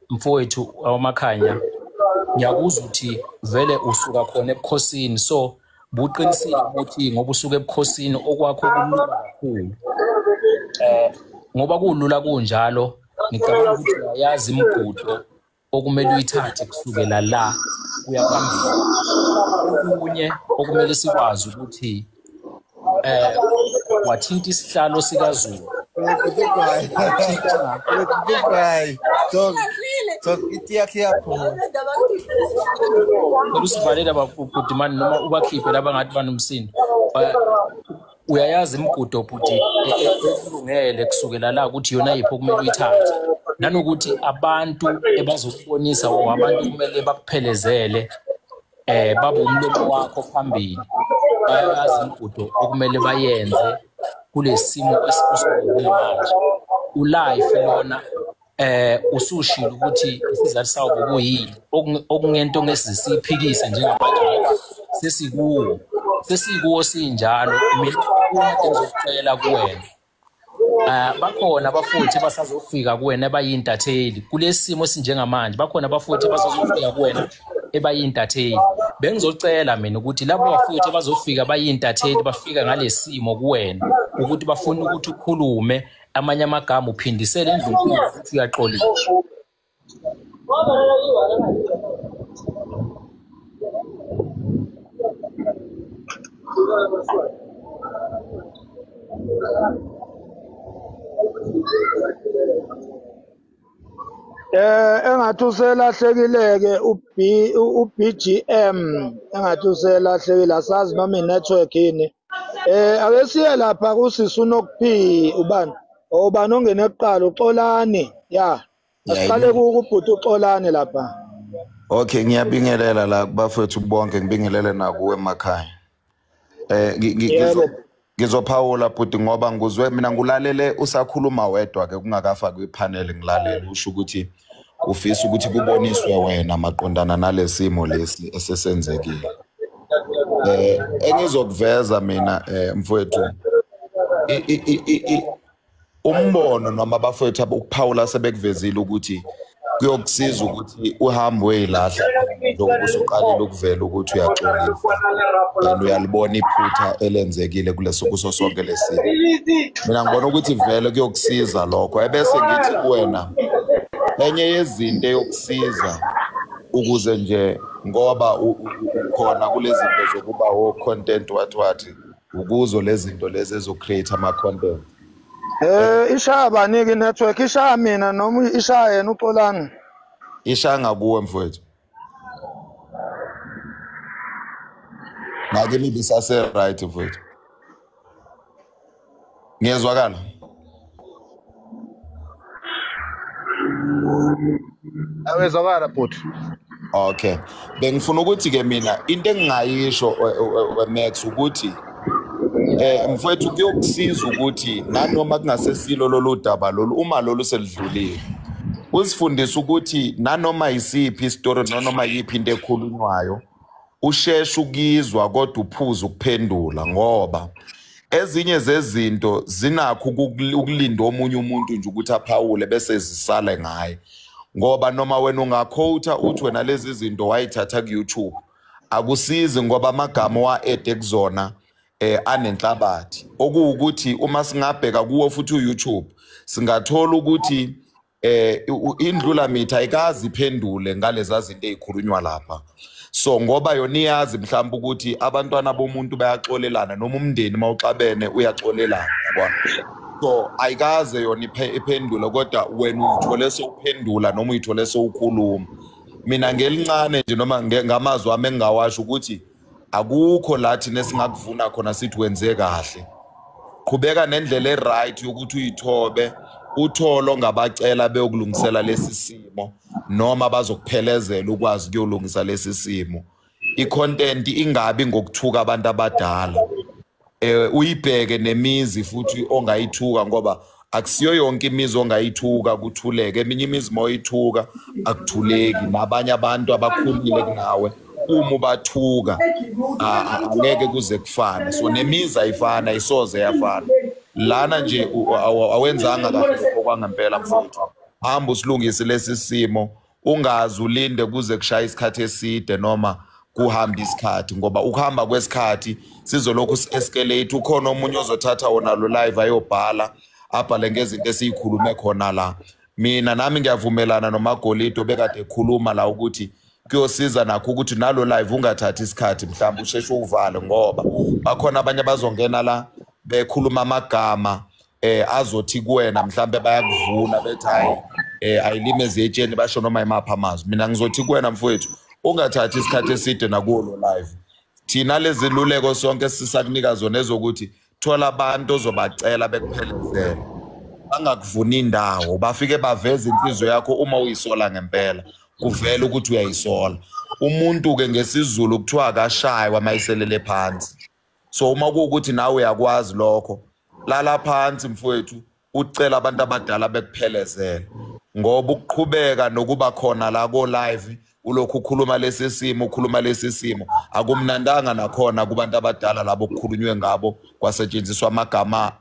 G: mfowethu awamakhanya, ngiyakuzwa ukuthi vele usuka khona ebukhosini, so buqinisile ukuthi ngoba usuka ebukhosini okwakho kulula kakhulu. Ngoba kulula kunjalo, ngicabanga ukuthi uyayazi imigudu okumele uyithathe kusukela la kuya phambili. Okunye okumele sikwazi ukuthi wathinta isihlalo sikaZulu. Usivalele ababhudimani noma ubakhiphe laba ngathi banomsindo. Uyayazi imigudo bhuti ekulungele kusukela la ukuthi yona yiphi okumele uyithathe, nanokuthi abantu ebazokubonisa or abantu kumele bakuphelezele babe umlomo wakho phambili, bayazi imigudo okumele bayenze kulesimo esikuso manje. Ulife lona usushilo ukuthi isizathu sawo kuyini, okungento ngesisiphikise njengamanje sesikuwo sinjalo. Mina engizokucela kuwena, bakhona abafuthi basazofika kuwena abayintatheli kulesimo sinjengamanje, bakhona abafuthi basazofika kuwena ebayintatheli. Bengizocela mina ukuthi labo bafuthi bazofika bayintatheli bafika ngalesimo kuwena ukuthi bafuna ukuthi ukhulume amanye amagama uphindisele endlunkulu ukuthi uyaxolisa.
A: Engathi uselahlekile-ke u-BGM, engathi uselahlekile, asazi noma i-network yini. Ake siye lapha kusisi uNokuphi, ubani obani ongene kuqala, uXolani. Ya, asiqale kubhuti uXolani lapha.
H: Okay, ngiyabingelela la kubafowethu bonke, ngibingelele nakuwe emakhaya. Ngizophawula bhuti ngoba nguzwe mina ngulalele usakhuluma wedwa ke kungakafakwa ipanel, ngilalele usho ukuthi ufisa ukuthi kuboniswe wena maqondana nalesimo lesi esesenzekile. Engizokuveza mina mfowethu, umbono noma abafowethu ukuphawula sebekuvezile ukuthi kuyokusiza ukuthi uhambe uyilahla njengoba usuqalile ukuvela ukuthi uyaxolisa and uyalibona iphutha elenzekile kuleso kuso sonke lesimo. Mina ngibona ukuthi vele kuyokusiza lokho. Ebese ngithi kuwena enye yezinto eyokusiza ukuze nje ngoba ukhona kulezi zinto zokuba o content wathi ukuzo lezi zinto lezi ezo create ama content.
A: Ishaya banike i-network, ishaya mina noma ishaya yena uXolani?
H: Ishaya ngakuwe mfowethu. Ngakimi bisase right mfowethu. Ngiyezwakala?
D: Awezwakala bhuti.
H: Okay. Bengifuna ukuthi ke mina into engingayisho Max ukuthi mfowethu kuyokusiza ukuthi nanoma kungasesilo lolu daba lolu, uma lolu selidlulile, uzifundise ukuthi nanoma isiphi isitori nanoma yiphi into ekhulunywayo usheshe ukizwa kodwa uphuze ukuphendula, ngoba ezinye zezinto zinakho ukulinda omunye umuntu nje ukuthi aphawule bese zisale ngaye. Ngoba noma wena ungakhotha uthi wena lezi zinto wayithatha ku YouTube, akusizi ngoba amagama wa-ede kuzona anenhlabathi. Okuwukuthi uma singabheka kuwo futhi uYouTube singathola ukuthi indlula mitha ayikazi iphendule ngalezi zinto ezikhulunywa lapha. So ngoba yona iyazi mhlawumbe ukuthi abantwana bomuntu bayaxolelana noma umndeni mawuxabene uyaxolelana, yabona. So ayikaze yona iphendule, kodwa wena uyithole sewuphendula noma uyithole sewukhuluma. Mina ngelincane nje noma ngamazwi ami engingawasho ukuthi akukho lathi nesingakuvuna khona sithi wenze kahle. Qhubeka nendlela eright yokuthi uyithobe, utholo ongabacela beyokulungisela lesi simo noma bazokuphelezela ukwazi ukuyolungisa lesi simo. I-content ingabi ngokuthuka abantu abadala. Uyibheke nemizi futhi ongayithuka, ngoba akusiyo yonke imizi ongayithuka kuthuleke. Eminye imizi moyithuka akuthuleki, nabanye abantu abakhulile kunawe uma ubathuka angeke kuze kufane. So nemizi ayifana, isoze yafana. Lana nje awenzanga kahle okwangempela mfowethu. Hamba usilungise lesi simo, ungaze ulinde kuze kushaya isikhathi eside noma kuhamba isikhathi, ngoba ukuhamba kwesikhathi sizolokhu si-escalate. Ukhona omunye ozothatha wona lo live ayobhala abhale ngezinto esiyikhulume khona la. Mina nami ngiyavumelana noMagolide obekade ekhuluma la ukuthi kuyosiza nakho ukuthi nalo live ungathathi isikhathi, mhlawumbe usheshe uvale, ngoba bakhona abanye abazongena la bekhuluma amagama azothi kuwena mhlambe bayakuvuna bethi hayi ayilime eziyetsheni, basho noma imaphi amazwi. Mina ngizothi kuwena mfowethu ungathathi isikhathi eside nakuwo lo live. Thina lezi luleko sonke sisakunika zona ezokuthi Thola abantu ozobacela bekuphelezele, bangakuvuni indawo, bafike baveze inhliziyo yakho uma uyisola ngempela, kuvele ukuthi uyayisola. Umuntu-ke ngesiZulu kuthiwa akashaywa mayiselele phansi. So uma kuwukuthi nawe uyakwazi lokho, lala phansi mfowethu, ucela abantu abadala bekuphelezele, ngoba ukuqhubeka nokuba khona la ko live ulokhu ukhuluma lesi simo, ukhuluma lesi simo, akumnandanga nakhona kubantu abadala labo kukhulunywe ngabo, kwasetshenziswa amagama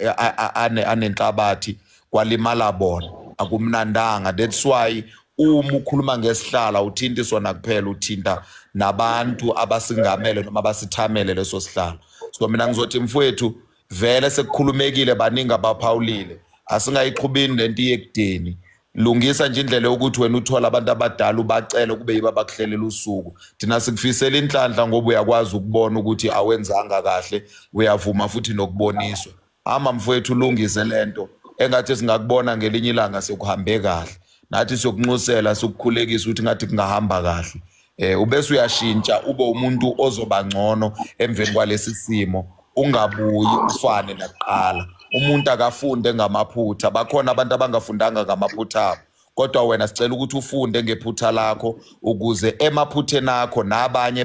H: anenhlabathi, kwalimala bona, akumnandanga. That's why uma ukhuluma ngesihlala uthinta sona kuphela, uthinta nabantu abasingamele noma abasithamele leso sihlalo. So mina ngizothi mfowethu, vele sekukhulumekile, baningi abaphawulile, asingayiqhubini lento iyekudeni. Lungisa nje indlela yokuthi wena uthola abantu abadala ubacele kube yibo abakuhlelela usuku. Thina sikufisela inhlanhla ngoba uyakwazi ukubona ukuthi awenzanga kahle, uyavuma futhi nokuboniswa. Hamba mfowethu ulungise lento, engathi singakubona ngelinye ilanga sekuhambe kahle. Nathi siyokunxusela sikukhulekisa ukuthi ngathi kungahamba kahle. Ubese uyashintsha ube umuntu ozoba ngcono emveni kwalesi simo, ungabuyi ufane nakuqala. Umuntu akafunde ngamaphutha, bakhona abantu abangafundanga ngamaphutha abo, kodwa wena sicela ukuthi ufunde ngephutha lakho ukuze emaphutheni akho nabanye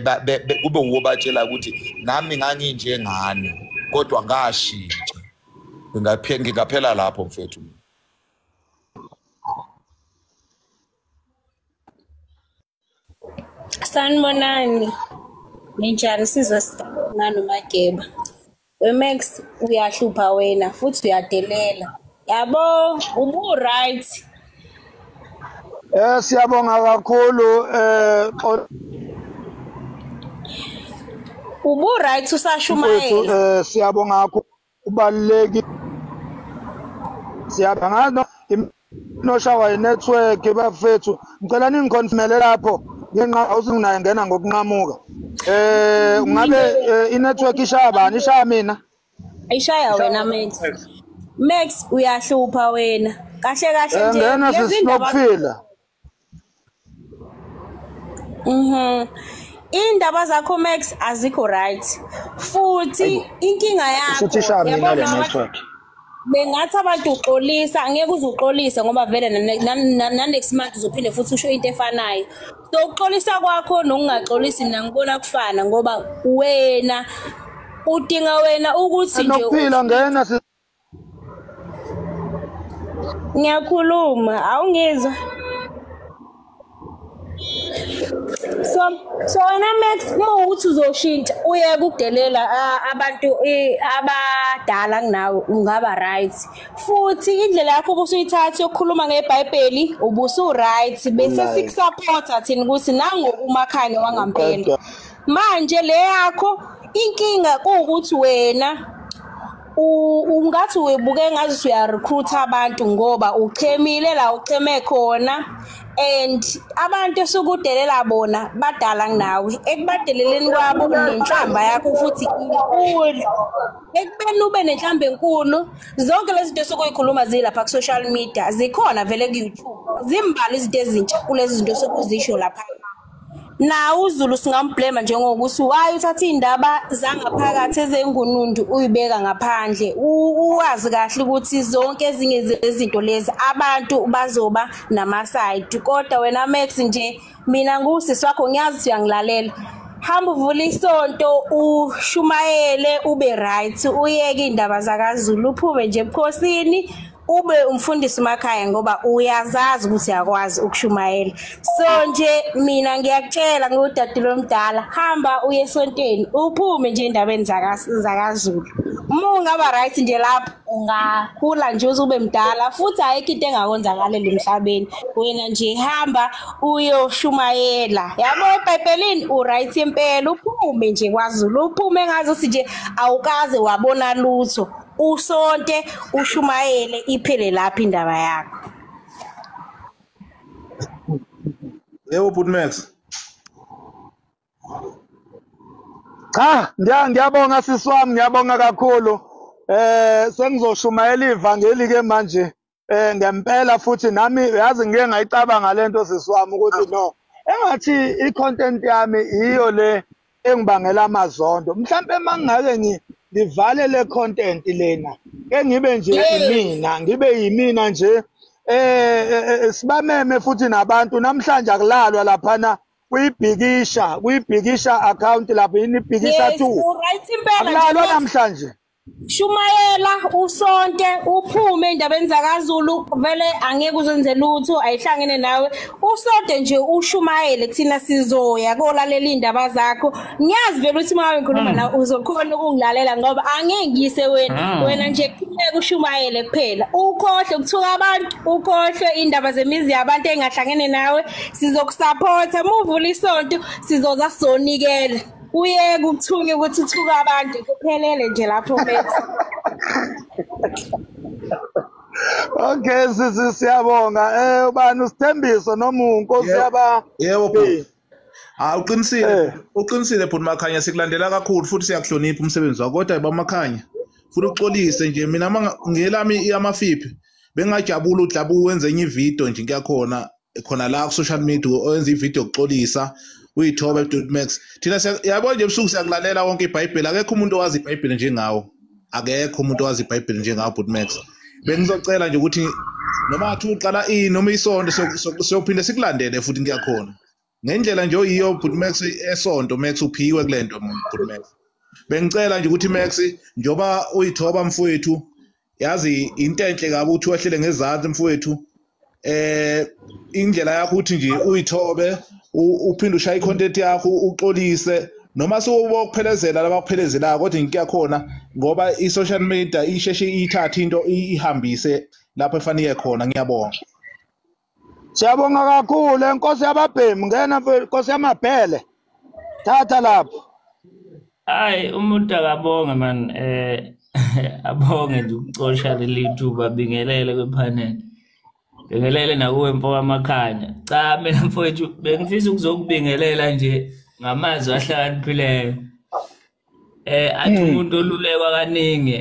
H: kube uwobatshela ukuthi nami nganginjengani kodwa ngashintsha. Ngingaphela lapho mfethu.
I: Sanibonani, ninjani? Sizwe nani uMageba. WeMax uyahlupha wena futhi uyadelela. Yabo, ubu right.
A: Siyabonga kakhulu.
I: Ubu right usashumayela.
A: Siyabonga kakhulu, ubaluleki. Siyabonga noshawa network bafethu. Ngicela ningiconfirmele lapho ngenxa usunginayo ngena ngokunqamuka. Ungabe i-network ishaya bani? Ishaya mina?
I: Ishaya wena Max. Max uyahlupha wena. Kahle kahle nje
A: ngena sisinokuphila.
I: Indaba zakho Max azikho right. Futhi inkinga yakho
A: futhi ishaya mina le network.
I: Bengathi abantu uxolisa, angeke uze uxolise ngoba vele na next month uzophinde futhi usho into efanayo. So ukuxolisa kwakho nokungaxolisi mina ngibona kufana, ngoba wena udinga wena ukuthi nje
A: nokuphila ngena.
I: Ngiyakhuluma, awungizwa. So wena Max, uma ukuthi uzoshintsha uyeke ukudelela abantu abadala kunawe, ungaba right. Futhi indlela yakho ubusuyithatha yokukhuluma ngeBhayibheli ubusu right, bese sikusupporta thina ukuthi nangoku uMakhanya wangampela. Manje le yakho inkinga kuwukuthi wena ungathi ubuke ngathi uyarecruit abantu ngoba uchemile la ucheme khona, and abantu esukudelela bona badala kunawe. Ekubadeleleni kwabo nenhlamba yakho futhi inkulu, ekubeni ube nenhlamba enkulu. Zonke lezi zinto esukuyikhuluma zilapha ku social media, zikhona vele ku YouTube, zimbali izinto ezintsha kulezi zinto esukuzisho lapha. Na uZulu singamblame njengokuthi why uthatha indaba zangaphakathi ezengunundu uyibeka ngaphandle. Uwazi kahle ukuthi zonke ezinye zezinto lezi abantu bazoba nama side, kodwa wena Max nje mina ngusisi wakho ngiyazi uyangilalela. Hamba uvule isonto ushumayele ube right, uyeke indaba zakaZulu, uphume nje ebukhosini ube umfundisi emakhaya ngoba uyazazi ukuthi uyakwazi ukushumayela. So nje mina ngiyakutshela ngudade lomdala, hamba uye esontweni uphume nje endabeni zakaZulu. Uma ungaba right nje lapho ungakhula nje uzube mdala, futhi ayikho into engakwenzakalela emhlabeni. Wena nje hamba uyoshumayela, yabo, eBhayibhelini u right impela, uphume nje kwaZulu, uphume ngazi nje awukaze wabona lutho. Usonte ushumayele iphele lapha indaba yakho.
D: Yebo Bhuti Max.
A: Cha, ngiyabonga sisi wami, ngiyabonga kakhulu. Sengizoshumayela ivangeli ke manje. Ngempela futhi nami yazi ngike ngayicabanga lento sisi wami ukuthi no, engathi i-content yami iyo le engibangela amazondo. Mhlambe mangake ngivale le content lena, ke ngibe nje imina, ngibe yimina nje. Sibameme futhi nabantu namhlanje akulalwa laphana kuyibhikisha account lapho inibhikisha 2.
I: Right impela
A: akulalwa namhlanje.
I: Shumayela usonke uphume endabeni zakaZulu, vele angeke uzenze lutho, ayihlangene nawe. Usonke nje ushumayele, thina sizoya kolalela indaba zakho. Ngiyazi vele ukuthi uma ngikhuluma nawe uzokhona ukungilalela ngoba angeke ngiyise wena. Wena nje kufuneka ushumayele kuphela, ukhohle ukuthuka abantu, ukhohle indaba zemizi yabantu engahlangene nawe. Sizokusupporta muvula isonto, sizoza sizonikela. Uyeke ukuthunya ukuthi uthuka abantu, kuphelele nje lapho Max.
A: Okay sisi, siyabonga. Ubani uSithembiso noma uNkosi yaba?
D: Yebo bhuti. Uqinisile, uqinisile bhuti Makhanya, sikulandela kakhulu futhi siyakuhlonipha umsebenzi wakho. Kodwa baMakhanya, futhi uxolise nje mina ngelami amafiphi bengajabula udlabu wenze enye ivideo nje ngiyakhona khona la ku social media, owenza ivideo yokuxolisa uyithobe Max. Thina yabo nje ebusuku siyakulalela wonke iBhayibheli, akekho umuntu owazi iBhayibheli njengawo, akekho umuntu owazi iBhayibheli njengawo bhuti Max. Bengizocela nje ukuthi noma athi uqala ini noma isonto siyophinde sikulandele futhi ngiyakhona ngendlela nje oyiyo bhuti Max esonto. Max uphiwe kulento bhuti Max. Bengicela nje ukuthi Max njoba uyithoba mfowethu, yazi into enhle kabi ukuthi wehlele ngezansi mfowethu. Indlela yakho ukuthi nje uyithobe uphinde ushaye icontent yakho uxolise noma sewubokuphelezela labakuphelezelayo, kodwa inkiyakhona ngoba i-social media isheshe ithathe into ihambise lapho efanele khona. Ngiyabonga.
A: Siyabonga kakhulu Nkosi yababhemu, ngena Nkosi yamabhele, thatha lapho.
J: Hayi umuntu akabonge man, abonge nje ukucosha leli thuba, bingelele kwipanel. Bingelele nakuwe mfo kaMakhanya. Cha mina mfowethu bengifisa ukuzokubingelela nje ngamazwi ahlakaniphileyo. Athi umuntu olulekwa kaningi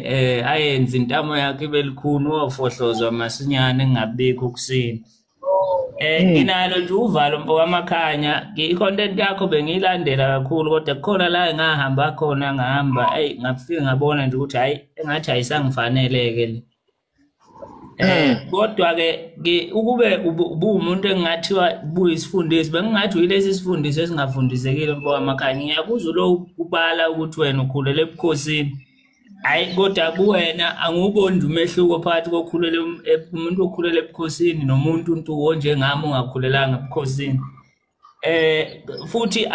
J: ayenze intamo yakhe ibe likhuni, uyofohlozwa masinyane engabikho ukusini. Nginalo nje uvalo mfo kaMakhanya, i-content yakho bengiyilandela kakhulu, kodwa kukhona la engahamba khona ngahamba, eyi ngafika ngabona nje ukuthi hayi engathi ayisangifanele-ke le. Kodwa ke ukube ubuwumuntu engingathiwa buyisifundisi, bengingathi uyilesi sifundiso esingafundisekile mfo kaMakhanya. Ngiyakuzwa lo ubala ukuthi wena ukhulele ebukhosini, hayi kodwa kuwena angiwuboni umehluko phakathi kokhulele umuntu okhulele ebukhosini nomuntu untuwo njengami ongakhulelanga ebukhosini. Futhi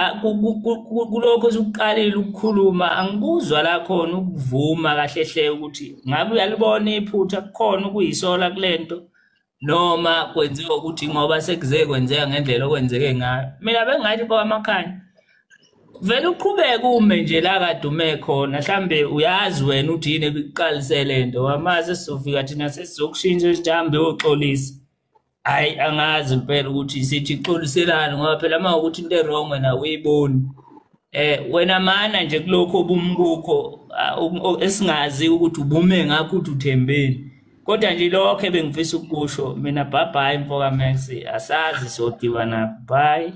J: kulokho osuqalile ukukhuluma angikuzwa la khona ukuvuma kahle hle ukuthi ngabe uyalibona iphutha, kukhona ukuyisola kulento noma kwenziwa ukuthi ngoba sekuze kwenzeka ngendlela okwenzeke ngayo. Mina bengathi kwaMakhanya vele uqhubeke ume nje la kade ume khona, mhlambe uyazi wena uthi yini ebikuqalise lento, wamazi sizofika thina sesizokushintsha sihambe uyoxolisa. Hayi angazi impela ukuthi sithi xoliselani ngoba phela uma ukuthi into errong wena uyiboni. Wena mana nje kulokho obumkukho esingazi ukuthi ubume ngakho ukuthi uthembeni. Kodwa nje lokho ebengifisa ukusho mina. Bye bye mfo kaMax, asazi sodibana, bye.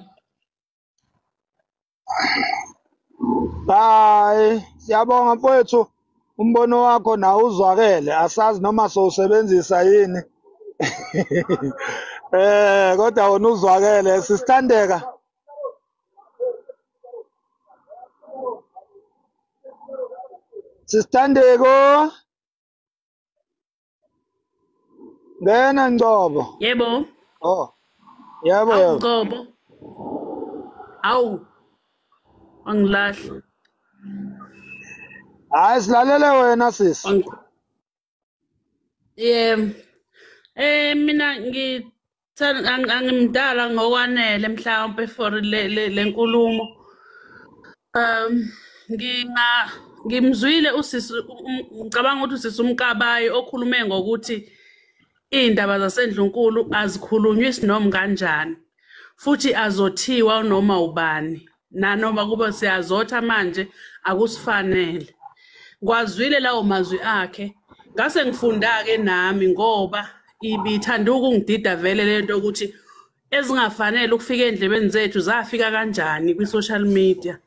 A: Bye. Siyabonga mfowethu, umbono wakho nawo uzwakele, asazi noma sowusebenzisa yini. Kodwa wona uzwakele. Sisithandeka. Sisithandeko. Ngena Ngcobo.
K: Yebo.
A: Oh. Yebo yebo.
K: Ngcobo. Awu. Angilahla.
A: Hayi silalele wena sisi.
K: Yebo. Mina angimdala ngokwanele mhlawumbe for le nkulumo. Ngimzwile usisi, ngicabanga ukuthi usisi uMkabayi okhulume ngokuthi iy'ndaba zasendlunkulu azikhulunywa isinoma kanjani, futhi azothiwa noma ubani, nanoma kube siyazotha manje akusifanele. Kwazwile lawo mazwi akhe, ngase ngifunda-ke nami ngoba ibithanda ukungidida vele lento ukuthi ezingafanele ukufika endlebeni zethu zafika kanjani kwi-social media.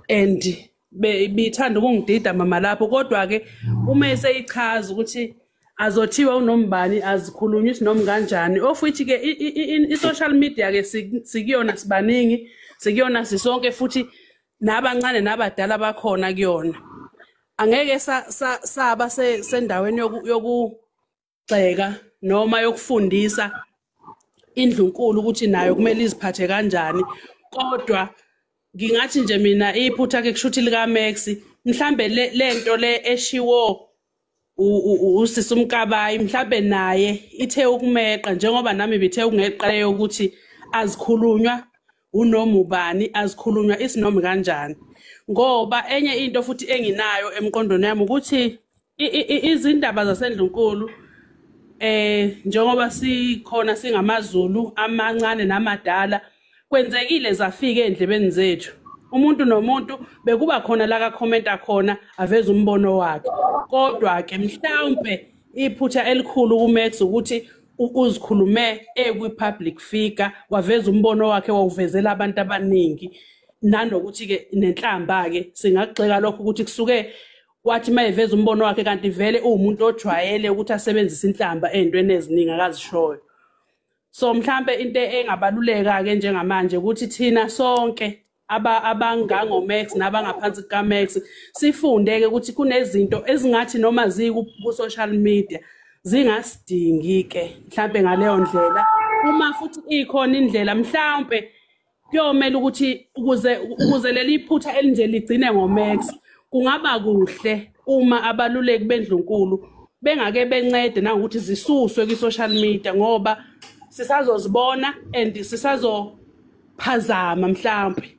K: And Bithanda ukungidida mama lapho, kodwa ke uma eseyichaza ukuthi azothiwa unombani azikhulunywa ukuthi noma kanjani, of which ke i-social media ke sikuyona sibaningi, sikuyona sisonke, futhi nabancane nabadala bakhona kuyona. Angeke saba sendaweni yokugxeka noma yokufundisa indlunkulu ukuthi nayo kumele iziphathe kanjani, kodwa ngingathi nje mina iphutha ke kushuthi lika Max, mhlambe lento le eshiwo usisi uMkabayi, mhlambe naye ithe ukumeqa, njengoba nami bithe ukungeqa leyo ukuthi azikhulunywa unoma ubani, azikhulunywa isinomi kanjani. Ngoba enye into futhi enginayo emqondweni yami ukuthi izindaba zasendlunkulu njengoba sikhona singamaZulu amancane namadala, kwenzekile zafika endlebeni zethu. Umuntu nomuntu bekuba khona la ka commenta khona aveza umbono wakhe, kodwa ke mhlawumbe iphutha elikhulu kuMax ukuthi uzikhulume ekwi public figure, waveza umbono wakhe wawuvezela abantu abaningi, nanokuthi ke nenhlamba ke singagxeka lokho ukuthi kusuke wathi mayeveza umbono wakhe kanti vele uwumuntu ojwayele ukuthi asebenzise inhlamba ezintweni eziningi akazishoyo. So mhlambe into engabaluleka ke njengamanje ukuthi thina sonke abangango Max nabangaphansi kuka Max sifunde ke ukuthi kunezinto ezingathi noma ziku social media zingasidingi ke mhlambe ngaleyo ndlela. Uma futhi ikhona indlela mhlambe kuyomela ukuthi ukuze leli phutha elinje ligcine ngoMax, kungaba kuhle uma abaluleki bendlunkulu bengake bencede nangokuthi zisuswe kwi-social media, ngoba sisazozibona and sisazophazama mhlambe.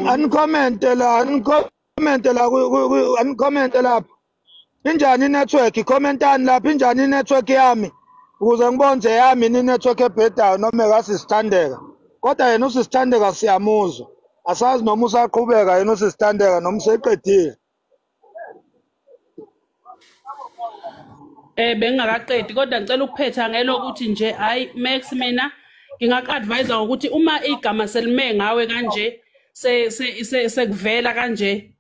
A: Anicommente la, anicommente la, anicommente lapha. Injani i-network? Commentani lapha, injani i-network yami? Ukuze ngibone yami i-network ebhedayo noma ekasisithandeka. Kodwa yena usisithandeka siyamuzwa. Asazi noma usaqhubeka yena usisithandeka noma useqedile.
K: Bengingakaqedi, kodwa ngicela ukuphetha ngelokuthi nje hayi Max, mina ngingaku-advise ngokuthi uma igama selime ngawe kanje sekuvela kanje,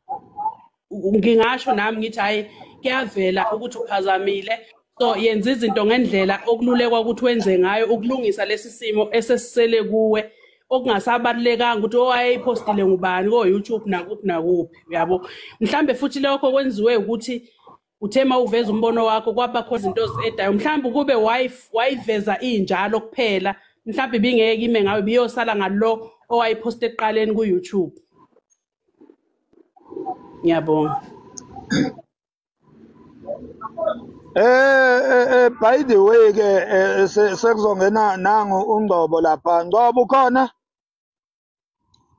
K: ngingasho nami ngithi hayi kuyavela ukuthi uphazamile, so yenza izinto ngendlela okululekwa ukuthi wenze ngayo ukulungisa lesi simo esesisele kuwe, okungasabalulekanga ukuthi owayeyiphostile ngubani ko-YouTube nakuphi nakuphi, uyabo. Mhlambe futhi lokho kwenziwe ukuthi uthe mawuveza umbono wakho kwaba khona izinto ozi-edayo, mhlawumbe kube wayiveza injalo kuphela, mhlawumbe ibingeke ime ngawe, biyosala ngalo owayiphoste ekuqaleni ku-YouTube. Ngiyabonga.
A: By the way ke sekuzongena nangu uNgcobo lapha. Ngcobo ukhona?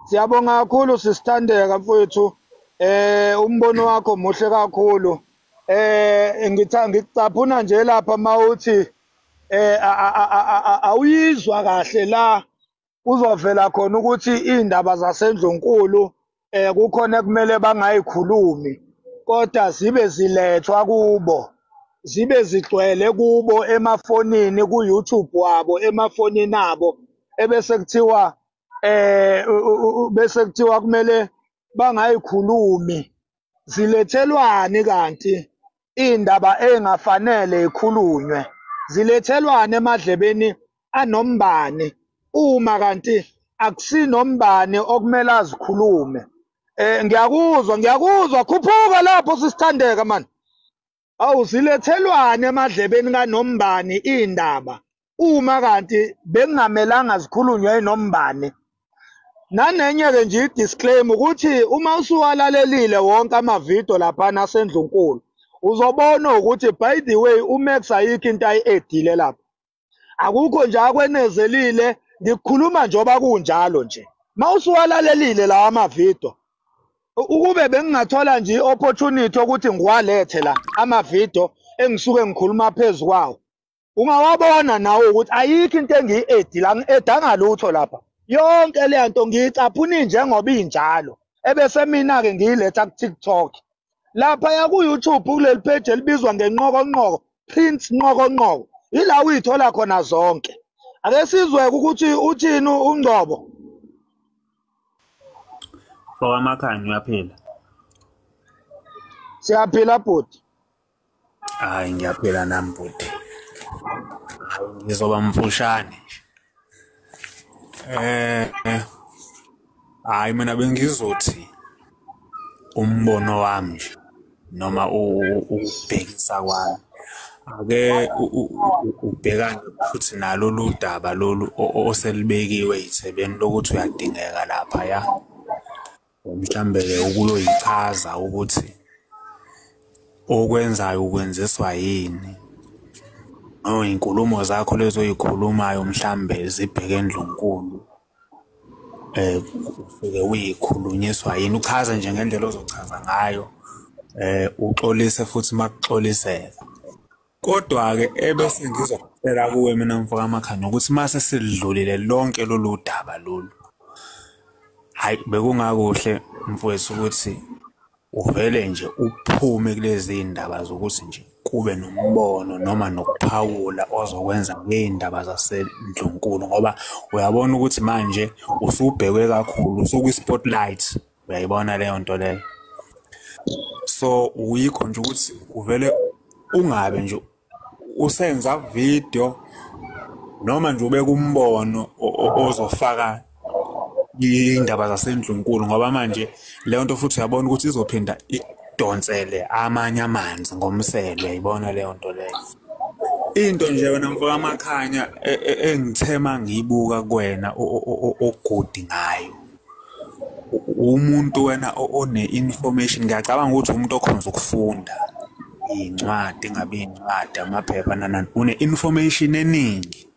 A: Siyabonga kakhulu sisithandeka mfowethu. Umbono wakho muhle kakhulu. Ngikucaphuna nje lapha mawuthi awuyizwa kahle la uzovela khona ukuthi indaba zasendlunkulu kukhona ekumele bangayikhulumi, kodwa zibe zilethwa kubo, zibe zigcwele kubo emafonini, ku YouTube wabo, emafonini abo, ebese kuthiwa bese kuthiwa kumele bangayikhulumi. Zilethelwani kanti indaba engafanele ikhulunywe? Zilethelwane emadlebeni anombani uma kanti akusinombani okumele azikhulume? Ngiyakuzwa, khuphuka lapho sisithandeka man. Awu, zilethelwane emadlebeni kanombani indaba uma kanti bengamelanga zikhulunywe inombani? Nanenye ke nje i-disclaimer ukuthi uma usuwalalelile wonke amavidiyo lapha nasendlunkulu, uzobona ukuthi by the way uMax ayikho into ayi-edile lapha, akukho nje akwenezelile, ngikukhuluma njengoba kunjalo nje. Mawusuwalalelile lawa amavidiyo, ukube bengingathola nje i-opportunity ukuthi ngiwalethe la amavidiyo engisuke ngikhuluma phezu kwawo, ungawabona nawe ukuthi ayikho into engiyi-edile, angi-edanga lutho lapha. Yonke le nto ngiyicaphuni njengoba injalo, ebese mina-ke ngiyiletha ku-TikTok. Lapha ya ku-YouTube kuleli page elibizwa ngenqokonqoko, Prince Nqokonqoko, ila uyithola khona zonke. Ake sizwe ukuthi uthini uNgcobo.
L: Mfoka uyaphila?
A: Siyaphila bhuti.
L: Hayi ngiyaphila nami bhuti. Ngizoba mfushane nje. Hayi mina bengizothi umbono wami nje noma ukubhekisa kwami ake ubhekane futhi nalo ludaba lolu oselibekiwe ithebeni lokuthi uyadingeka lapha ya mhlambe ke ukuyoyichaza ukuthi okwenzayo ukwenziswa yini no inkulumo zakho lezo oyikhulumayo mhlambe zibheke endlunkulu ufike uyikhulunyiswa yini uchaze nje ngendlela ozochaza ngayo uxolise futhi makuxoliseka. Kodwa ke ebese ngizocela kuwe mina mfoka Makhanya ukuthi mase sidlulile lonke lolu daba lolu, hayi bekungakuhle mfowethu ukuthi uvele nje uphume kulezi indaba zokuthi nje kube nombono noma nokuphawula ozokwenza ngeindaba zasendlunkulu, ngoba uyabona ukuthi manje usubhekwe kakhulu, usukwi-spotlight, uyayibona leyo nto leyo. So uyikho nje ukuthi uvele ungabe nje usenza video noma nje ubeka umbono ozofaka indaba zasendlunkulu, ngoba manje leyo nto futhi uyabona ukuthi izophinda idonsele amanye amanzi ngomsele, uyayibona leyo nto leyo. Into nje wena mfoka Makhanya engithema ngiyibuka kuwena ogudi ngayo, umuntu wena one information, ngiyacabanga ukuthi umuntu okhonza ukufunda incwadi, ngabe incwadi, amaphepha nanani, une information eningi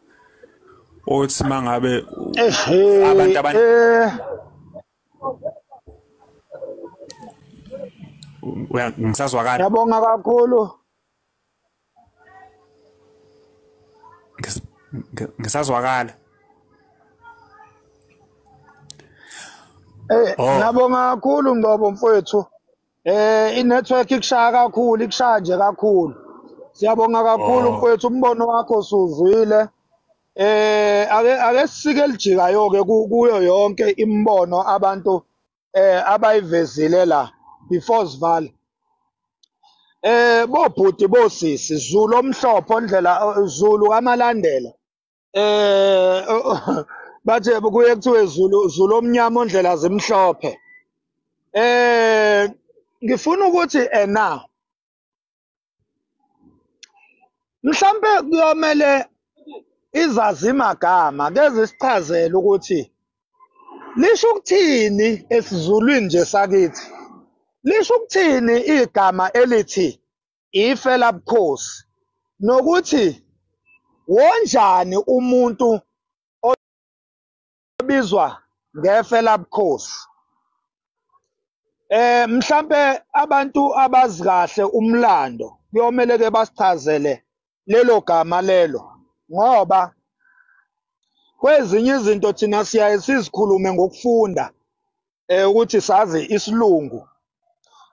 L: othi mangabe abantu ngisazwakala.
A: Ngiyabonga kakhulu.
L: Ngisazwakala.
A: Ngiyabonga kakhulu Ngcobo mfowethu. I-network ikushaya kakhulu, ikushaya nje kakhulu. Siyabonga kakhulu mfowethu, umbono wakho suzwile. Ake sisike elijikayo ke kuyo yonke imibono abantu abayivezile la before sivala. Bobhuti bosisi, Zulu omhlophe ondlela Zulu kaMalandela. Bathe kuye kuthiwe Zulu omnyama ondlela zimhlophe. Ngifuna ukuthi ena mhlambe kuyomele izazimagama keze sichazele ukuthi lisho ukuthini esiZulwini nje sakithi, lisho ukuthini igama elithi ife labukhosi, nokuthi wonjani umuntu obizwa ngefe labukhosi. Mhlambe abantu abazi kahle umlando kuyomele ke basichazele lelo gama lelo, ngoba kwezinye izinto thina siyaye sizikhulume ngokufunda ukuthi sazi isilungu,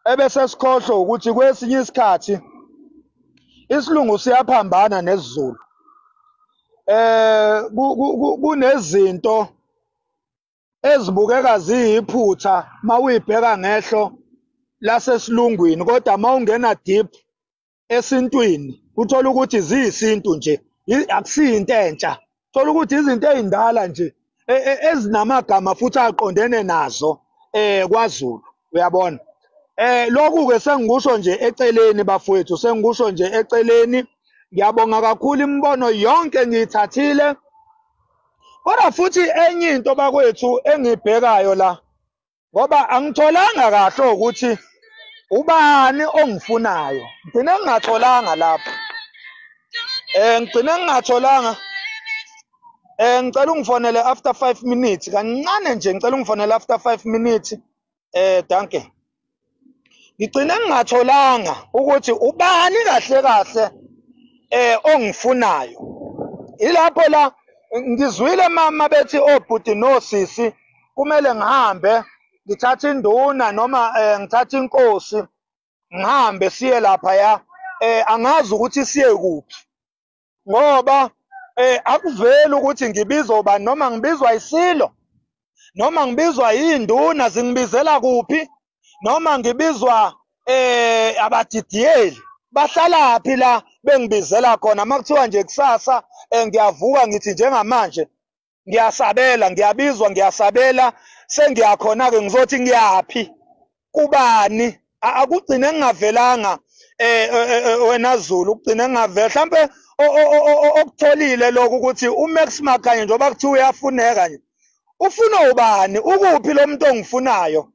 A: ebese sikhohlwa ukuthi kwesinye isikhathi isilungu siyaphambana nesiZulu. Kunezinto ezibukeka ziyiphutha mawuyibheka ngehlo lasesilungwini, kodwa mawungena deep esintwini uthola ukuthi ziyisintu nje, akusiyinto entsha. Thola ukuthi izinto ezindala nje ezinamagama futhi aqondene nazo kwaZulu, uyabona. Lokhu ke sengikusho nje eceleni bafowethu, sengikusho nje eceleni. Ngiyabonga kakhulu, imibono yonke ngiyithathile. Kodwa futhi enye into bakwethu engibhekayo la, ngoba angitholanga kahle ukuthi ubani ongifunayo, ngigcine ngingatholanga lapho. Ngigcine ngingatholanga. Ngicela ungifonele after 5 minutes, kancane nje, ngicela ungifonele after 5 minutes. Danke. Ngigcine ngingatholanga ukuthi ubani kahle kahle ongifunayo. Ilapho la ngizwile mama bethi obhuti nosisi kumele ngihambe ngithathe induna noma ngithathe inkosi ngihambe siye lapha ya. Angazi ukuthi siye kuphi, ngoba akuveli ukuthi ngibizwa ubani, noma ngibizwa isilo, Noma ngibizwa yinduna zingibizela kuphi? Noma ngibizwa abadidiyeli bahlalaphi la bengibizela khona? Makuthiwa nje kusasa ngiyavuka ngithi njengamanje ngiyasabela, ngiyabizwa, ngiyasabela, sengiyakhona ke ngizothi ngiyaphi kubani? Akugcine ngingavelanga wena Zulu, ukugcine ngingavela mhlambe okutholile lokho ukuthi uMax Makhanya njengoba kuthiwa uyafuneka nje, ufuna ubani? Ukuphi lo muntu ongifunayo?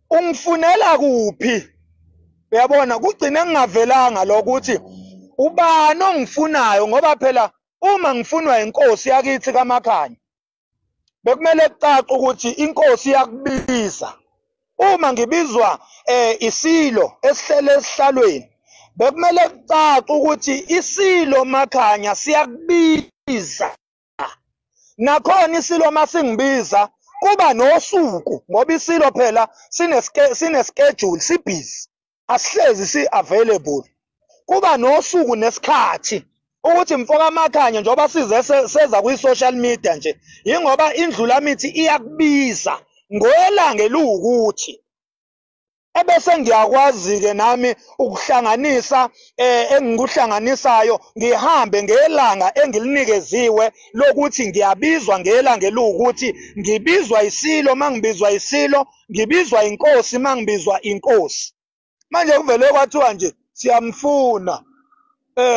A: Ungifunela kuphi? Uyabona, kugcine ngingavelanga lokuthi ubani ongifunayo, ngoba phela uma ngifunwa inkosi yakithi kaMakhanya bekumele kucace ukuthi inkosi iyakubiza. Uma ngibizwa isilo esihlele esihlalweni bekumele kucace ukuthi isilo Makhanya siyakubiza. Nakhona isilo masingibiza kuba nosuku, ngoba isilo phela sine schedule, sibhizi, asihlezi si available. Kuba nosuku nesikhathi ukuthi mfoka Makhanya njengoba size seza kwi social media nje, ingoba indlulamithi iyakubiza ngoelanga elukuthi ebese ngiyakwazi ke nami ukuhlanganisa engikuhlanganisayo, ngihambe ngelanga engilinikeziwe lokuthi ngiyabizwa ngelanga elukuthi ngibizwa isilo mangibizwa isilo, ngibizwa inkosi mangibizwa inkosi. Manje kuvele kwathiwa nje siyamfuna,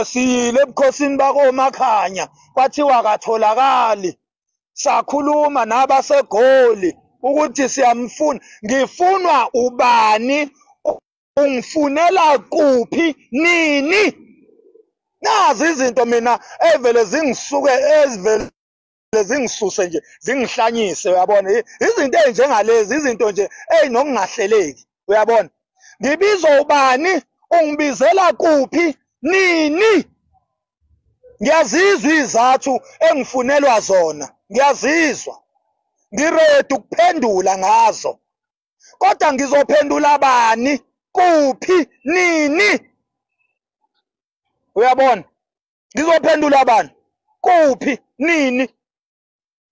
A: siyile ebukhosini bakoMakhanya kwathiwa akatholakali, sakhuluma nabaseGoli ukuthi siyamfuna. Ngifunwa ubani? Ungifunela kuphi? Nini? Nazi izinto mina evele zingisuke, ezivele zingisuse nje, zingihlanyise, uyabona? Izinto ezinjengalezi, izinto nje ezinokungahleleki, uyabona? Ngibizwa ubani? Ungibizela kuphi? Nini? Ngiyazizwa izathu engifunelwa zona, ngiyazizwa, ngiredi ukuphendula ngazo, kodwa ngizophendula bani? Kuphi? Nini? Uyabona? Ngizophendula bani? Kuphi? Nini?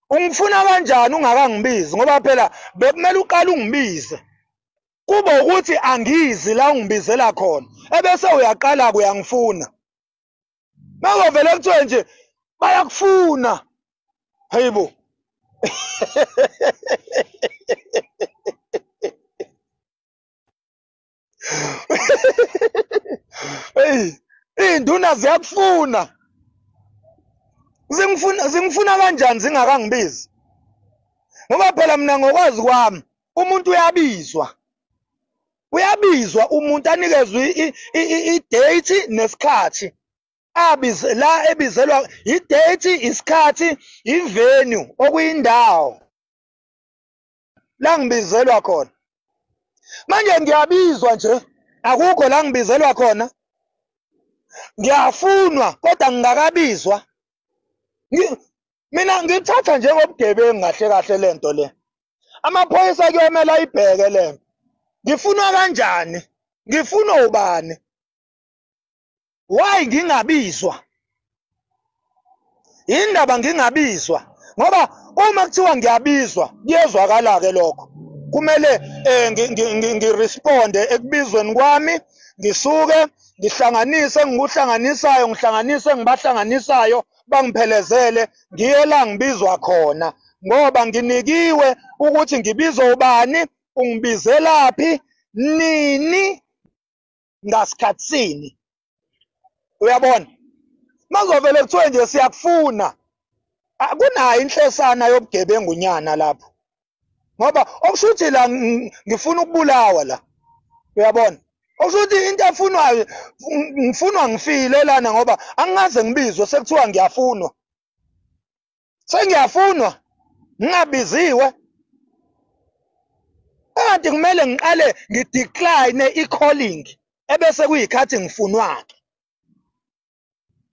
A: Ungifuna kanjani ungakangibizi? Ngoba phela bekumele uqale ungibize, kube ukuthi angizi la ungibizela khona, ebese uyaqala kuyangifuna. Makovele kuthiwe nje bayakufuna, hayibo. Hey, induna ziyakufuna. Zingifuna kanjani zingakangibizi? Ngoba phela mina ngokwazi kwami umuntu uyabizwa. Uyabizwa umuntu anikezwe i-date nesikhathi. Abize la ebizelwa i-date, isikhathi, i-venue okuyindawo la ngibizelwa khona. Manje ngiyabizwa nje, akukho la ngibizelwa khona. Ngiyafunwa kodwa ngingakabizwa. Mina ngithatha njengobugebengu kahle kahle lento le. Amaphoyisa kuyomela ayibheke lento. Ngifunwa kanjani? Ngifunwa ubani? Why ngingabizwa? Indaba ngingabizwa, ngoba uma kuthiwa ngiyabizwa kuyezwakala ke lokho. Kumele ngiresponde ekubizweni kwami, ngisuke ngihlanganise ngikuhlanganisayo, ngihlanganise ngibahlanganisayo, bangiphelezele ngiye la ngibizwa khona, ngoba nginikiwe ukuthi ngibizwa ubani, ungibizelaphi, nini, ngasikhatsini. Uyabona? Mazovele kuthiwe nje siyakufuna, akunayo inhlesana yobugebengu nyana lapho, ngoba okusho ukuthi la ngifuna ukubulawa la. Uyabona? Okusho ukuthi into efunwayo ngifunwa ngifile lana, ngoba angingaze ngibizwe sekuthiwa ngiyafunwa. Sengiyafunwa ngingabiziwe. Kanti kumele ngiqale ngidecline i-calling ebese kuyikhathi ngifunwa ke.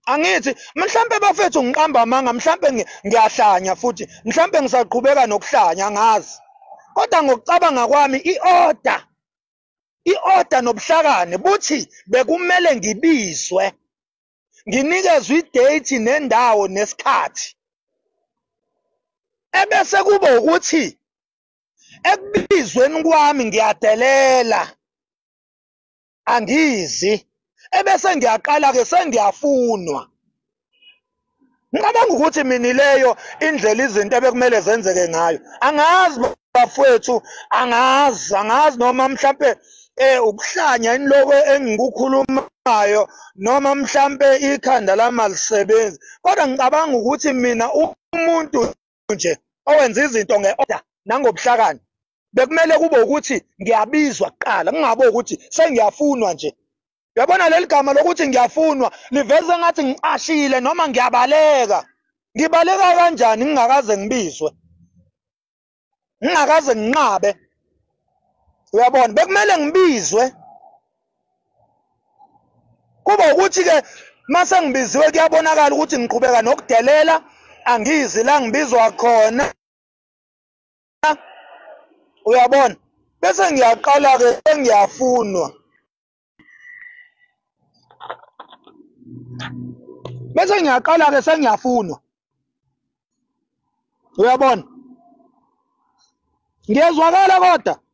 A: Angithi mhlambe bafethu ngiqamba amanga, mhlambe ngiyahlanya futhi, mhlambe ngisaqhubeka nokuhlanya, angazi. Kodwa ngokucabanga kwami i-order nobuhlakani buthi bekumele ngibizwe, nginikezwe i-date nendawo nesikhathi, ebese kube ukuthi Ekubizweni kwami ngiyadelela, angizi, ebese ngiyaqala ke sengiyafunwa. Ngicabanga ukuthi mina leyo indlela izinto ebekumele zenzeke ngayo. Angazi bafowethu, angazi noma mhlambe ukuhlanya iniloko engikukhulumayo noma mhlambe ikhanda lami alisebenzi, kodwa ngicabanga ukuthi mina umuntu nje owenza izinto ngeorder nangobuhlakani bekumele kube ukuthi ngiyabizwa kuqala, kungabe ukuthi sengiyafunwa nje. Uyabona leli gama lokuthi ngiyafunwa liveze ngathi ngiqashile noma ngiyabaleka. Ngibaleka kanjani ngingakaze ngibizwe, ngingakaze nginqabe? Uyabona, bekumele ngibizwe. Kuba ukuthi ke mase ngibiziwe kuyabonakala ukuthi ngiqhubeka nokudelela, angizi la ngibizwa khona. Uyabona, bese ngiyaqala ke sengiyafunwa. Bese ngiyaqala ke sengiyafunwa. Uyabona, ngiyezwakala kodwa.